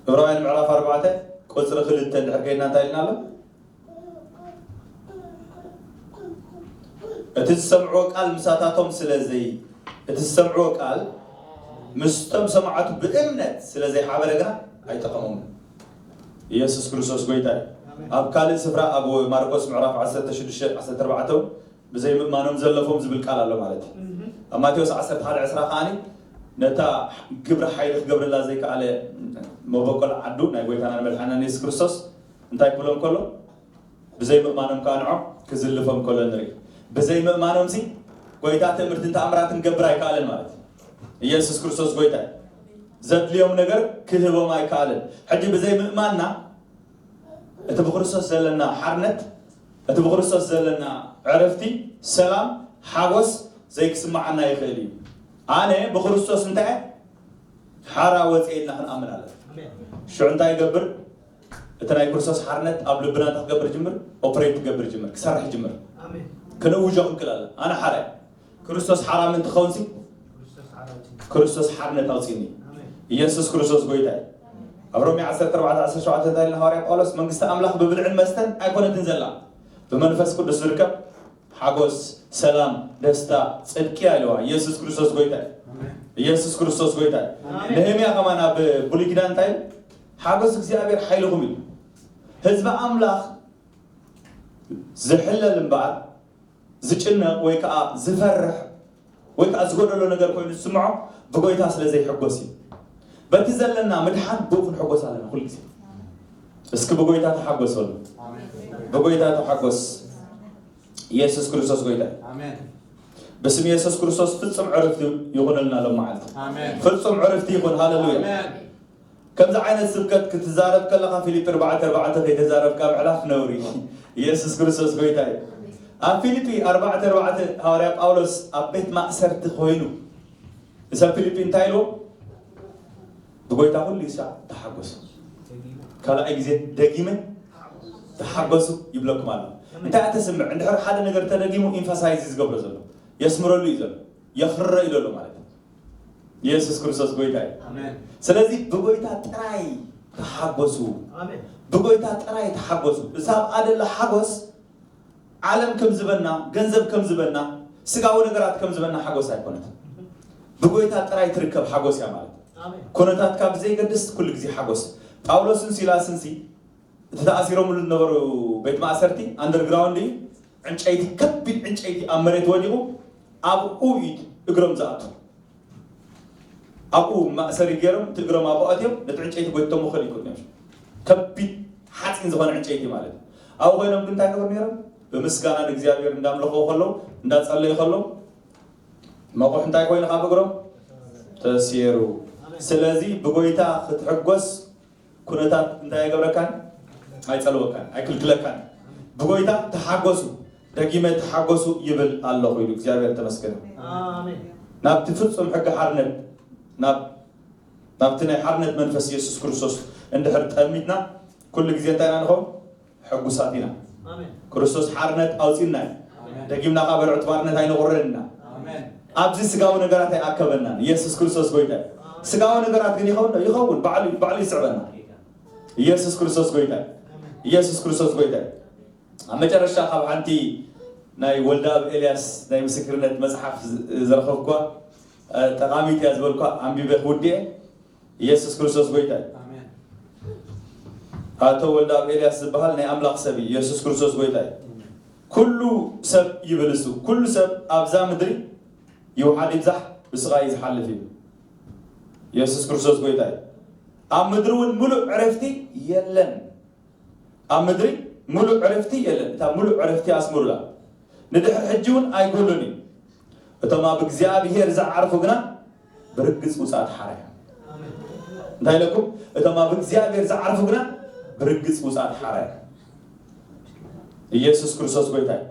ዕብራውያን ምዕራፍ ኣርባዕተ ቁፅሪ ክልተ እንድሕር ከይድና እንታይ ኢልና ኣሎ? እቲ ዝሰምዕዎ ቃል ምሳታቶም ስለ ዘይ እቲ ዝሰምዕዎ ቃል ምስቶም ሰማዕቱ ብእምነት ስለ ዘይሓበረ ግና ኣይጠቐሞምን። ኢየሱስ ክርስቶስ ጎይታ እዩ። ኣብ ካልእ ስፍራ ኣብ ማርቆስ ምዕራፍ ዓሰርተ ሽዱሽተ ዓሰርተ ኣርባዕተ እውን ብዘይ ምእማኖም ዘለፎም ዝብል ቃል ኣሎ ማለት እዩ። ኣብ ማቴዎስ ዓሰርተ ሓደ ዕስራ ከዓኒ ነታ ግብሪ ሓይሊ ክገብረላ ዘይከኣለ መበቆል ዓዱ ናይ ጎይታና መድሓና ኢየሱስ ክርስቶስ እንታይ ክብሎም ከሎ ብዘይ ምእማኖም ከዓ ንዖም ክዝልፎም ከሎ ንርኢ። ብዘይ ምእማኖም ሲ ጎይታ ትእምርትን ተኣምራትን ክገብር ኣይከኣለን ማለት እዩ። ኢየሱስ ክርስቶስ ጎይታ እዩ። ዘድልዮም ነገር ክህቦም ኣይከኣለን። ሕጂ ብዘይ ምእማንና እቲ ብክርስቶስ ዘለና ሓርነት እቲ ብክርስቶስ ዘለና ዕረፍቲ ሰላም ሓጎስ ዘይክስማዓና ይኽእል እዩ። ኣነ ብክርስቶስ እንታይ ሓራ ወፅኤ ኢልና ክንኣምን ኣለና። ሽዑ እንታይ ይገብር? እቲ ናይ ክርስቶስ ሓርነት ኣብ ልብና እንታይ ክገብር ጅምር? ኦፕሬት ክገብር ጅምር፣ ክሰርሕ ጅምር። ክንእውጆ ክንክእል ኣለና። ኣነ ሓራ እየ። ክርስቶስ ሓራ ምእንቲ ክኸውን ሲ ክርስቶስ ሓርነት ኣውፅእኒ። ኢየሱስ ክርስቶስ ጎይታ እዩ። ኣብ ሮሜ ዓሰርተ ኣርባዕተ ዓሰርተ ሸውዓተ እንታይ ኢልና? ሃዋርያ ጳውሎስ መንግስቲ ኣምላኽ ብብልዕን መስተን ኣይኮነትን ዘላ፣ ብመንፈስ ቅዱስ ዝርከብ ሓጎስ፣ ሰላም፣ ደስታ፣ ፅድቂ ኣለዋ። ኢየሱስ ክርስቶስ ጎይታ እዩ። ኢየሱስ ክርስቶስ ጎይታ እዩ። ነህምያ ከማን ኣብ ብሉይ ኪዳን እንታይ ሓጎስ እግዚኣብሔር ሓይልኹም እዩ። ህዝቢ ኣምላኽ ዝሕለል እምበኣር ዝጭነቕ ወይ ከዓ ዝፈርሕ ወይ ከዓ ዝጎደሎ ነገር ኮይኑ ዝስምዖ ብጎይታ ስለ ዘይሕጎስ እዩ። በቲ ዘለና ምድሓን ብኡ ክንሕጎስ ኣለና ኩሉ ግዜ። እስኪ ብጎይታ ተሓጎስ በሉ። ብጎይታ ተሓጎስ። ኢየሱስ ክርስቶስ ጎይታ። ብስም ኢየሱስ ክርስቶስ ፍጹም ዕረፍቲ ይኹነልና ሎም መዓልቲ። ፍጹም ዕረፍቲ ይኹን። ሃሌሉያ። ከምዚ ዓይነት ስብከት ክትዛረብ ከለኻ ፊልጲ ኣርባዕተ ኣርባዕተ ከይተዛረብካ ምሕላፍ ነውሪ። ኢየሱስ ክርስቶስ ጎይታ እዩ። ኣብ ፊልጲ ኣርባዕተ ኣርባዕተ ሃዋርያ ጳውሎስ ኣብ ቤት ማእሰርቲ ኮይኑ ንሰብ ፊልጲ እንታይ ኢልዎ? ብጎይታ ኩሉ ይሳዕ ተሓጎሱ። ካልኣይ ግዜ ደጊመ ተሓጎሱ ይብለኩም ኣሎ። እንታይ እተስምዕ? እንድሕር ሓደ ነገር ተደጊሙ ኢንፋሳይዝ ዝገብሮ ዘሎ የስምረሉ እዩ ዘሎ የኽርረ እዩ ዘሎ ማለት እዩ። ኢየሱስ ክርስቶስ ጎይታ እዩ። ስለዚ ብጎይታ ጥራይ ተሓጎሱ። ብጎይታ ጥራይ ተሓጎሱ። እዛ ኣብኣ ደላ ሓጎስ ዓለም ከም ዝበና፣ ገንዘብ ከም ዝበና፣ ስጋዊ ነገራት ከም ዝበና ሓጎስ ኣይኮነት። ብጎይታ ጥራይ ትርከብ ሓጎስ እያ ማለት ኩነታትካ ብዘይገድስ ኩሉ ግዜ ሓጎስ። ጳውሎስን ሲላስን ሲ እቲ ተኣሲሮምሉ ዝነበሩ ቤት ማእሰርቲ ኣንደርግራውንድ እዩ። ዕንጨይቲ ከቢድ ዕንጨይቲ ኣብ መሬት ወዲቑ ኣብኡ እዩ እግሮም ዝኣቱ። ኣብኡ ማእሰሪ ገይሮም እቲ እግሮም ኣብኡ ኣትዮም ነቲ ዕንጨይቲ ጎይቶም ክኸዱ ይክእሉ እዮም። ከቢድ ሓፂን ዝኾነ ዕንጨይቲ ማለት እዩ። ኣብኡ ኮይኖም ግን እንታይ ገብሩ ነይሮም? ብምስጋና ንእግዚኣብሔር እንዳምለኹ ከለዉ እንዳፀለዩ ከለዉ መቑሕ እንታይ ኮይኑ ካብ እግሮም ተስየሩ። ስለዚ ብጎይታ ክትሕጎስ ኩነታት እንታይ ኣይገብረካን ኣይፀልወካን ኣይክልክለካን። ብጎይታ ተሓጎሱ ደጊመ ተሓጎሱ ይብል ኣለኹ ኢሉ እግዚኣብሔር ተመስገን። ናብቲ ፍፁም ሕጊ ሓርነት ናብቲ ናይ ሓርነት መንፈስ ኢየሱስ ክርስቶስ እንድሕር ጠሚትና ኩሉ ግዜ እንታይ ኢና ንኸውን? ሕጉሳት ኢና። ክርስቶስ ሓርነት ኣውፂና እዩ። ደጊምና ካብ ዕርዕት ባርነት ኣይንቑረን ኢና። ኣብዚ ስጋዊ ነገራት ኣይኣከበናን። ኢየሱስ ክርስቶስ ጎይታ እዩ። ስጋዊ ነገራት ግን ይኸውን ይኸውን ባዕሉ ባዕሉ ይስዕበና። ኢየሱስ ክርስቶስ ጎይታ እዩ። ኢየሱስ ክርስቶስ ጎይታ እዩ። ኣብ መጨረሻ ካብ ሓንቲ ናይ ወልደ ኣብ ኤልያስ ናይ ምስክርነት መጽሓፍ ዝረኸብኳ ጠቃሚት እያ ዝበልኳ ኣንቢበ ክውድኤ። ኢየሱስ ክርስቶስ ጎይታ እዩ። ኣቶ ወልደ ኣብ ኤልያስ ዝበሃል ናይ ኣምላኽ ሰብ እዩ። ኢየሱስ ክርስቶስ ጎይታ እዩ። ኩሉ ሰብ ይብል እሱ፣ ኩሉ ሰብ ኣብዛ ምድሪ ይውሓድ ይብዛሕ ብስቓይ እዩ ዝሓልፍ እዩ። ኢየሱስ ክርስቶስ ጎይታ እዩ። ኣብ ምድሪ እውን ምሉእ ዕረፍቲ የለን። ኣብ ምድሪ ምሉእ ዕረፍቲ የለን። እታ ምሉእ ዕረፍቲ ኣስምሩላ። ንድሕሪ ሕጂ እውን ኣይጎሉን እዩ። እቶም ኣብ እግዚኣብሔር ዝዓርፉ ግና ብርግጽ ውጻት ሓራ እዮም። እንታይ ኢለኩም? እቶም ኣብ እግዚኣብሔር ዝዓርፉ ግና ብርግጽ ውጻት ሓራ እዮም። ኢየሱስ ክርስቶስ ጎይታ እዩ።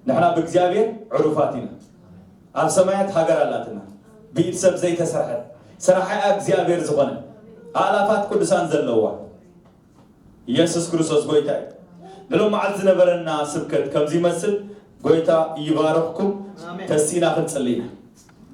ንሕና ብእግዚኣብሔር ዕሩፋት ኢና። ኣብ ሰማያት ሃገር ኣላትና። ብኢድ ሰብ ዘይተሰርሐት፣ ሰራሓያ እግዚኣብሔር ዝኾነ፣ ኣእላፋት ቅዱሳን ዘለዋ። ኢየሱስ ክርስቶስ ጎይታ እዩ። ንሎም መዓልቲ ዝነበረና ስብከት ከምዚ ይመስል። ጎይታ ይባርኽኩም። ተሲእና ክንጽሊ ኢና።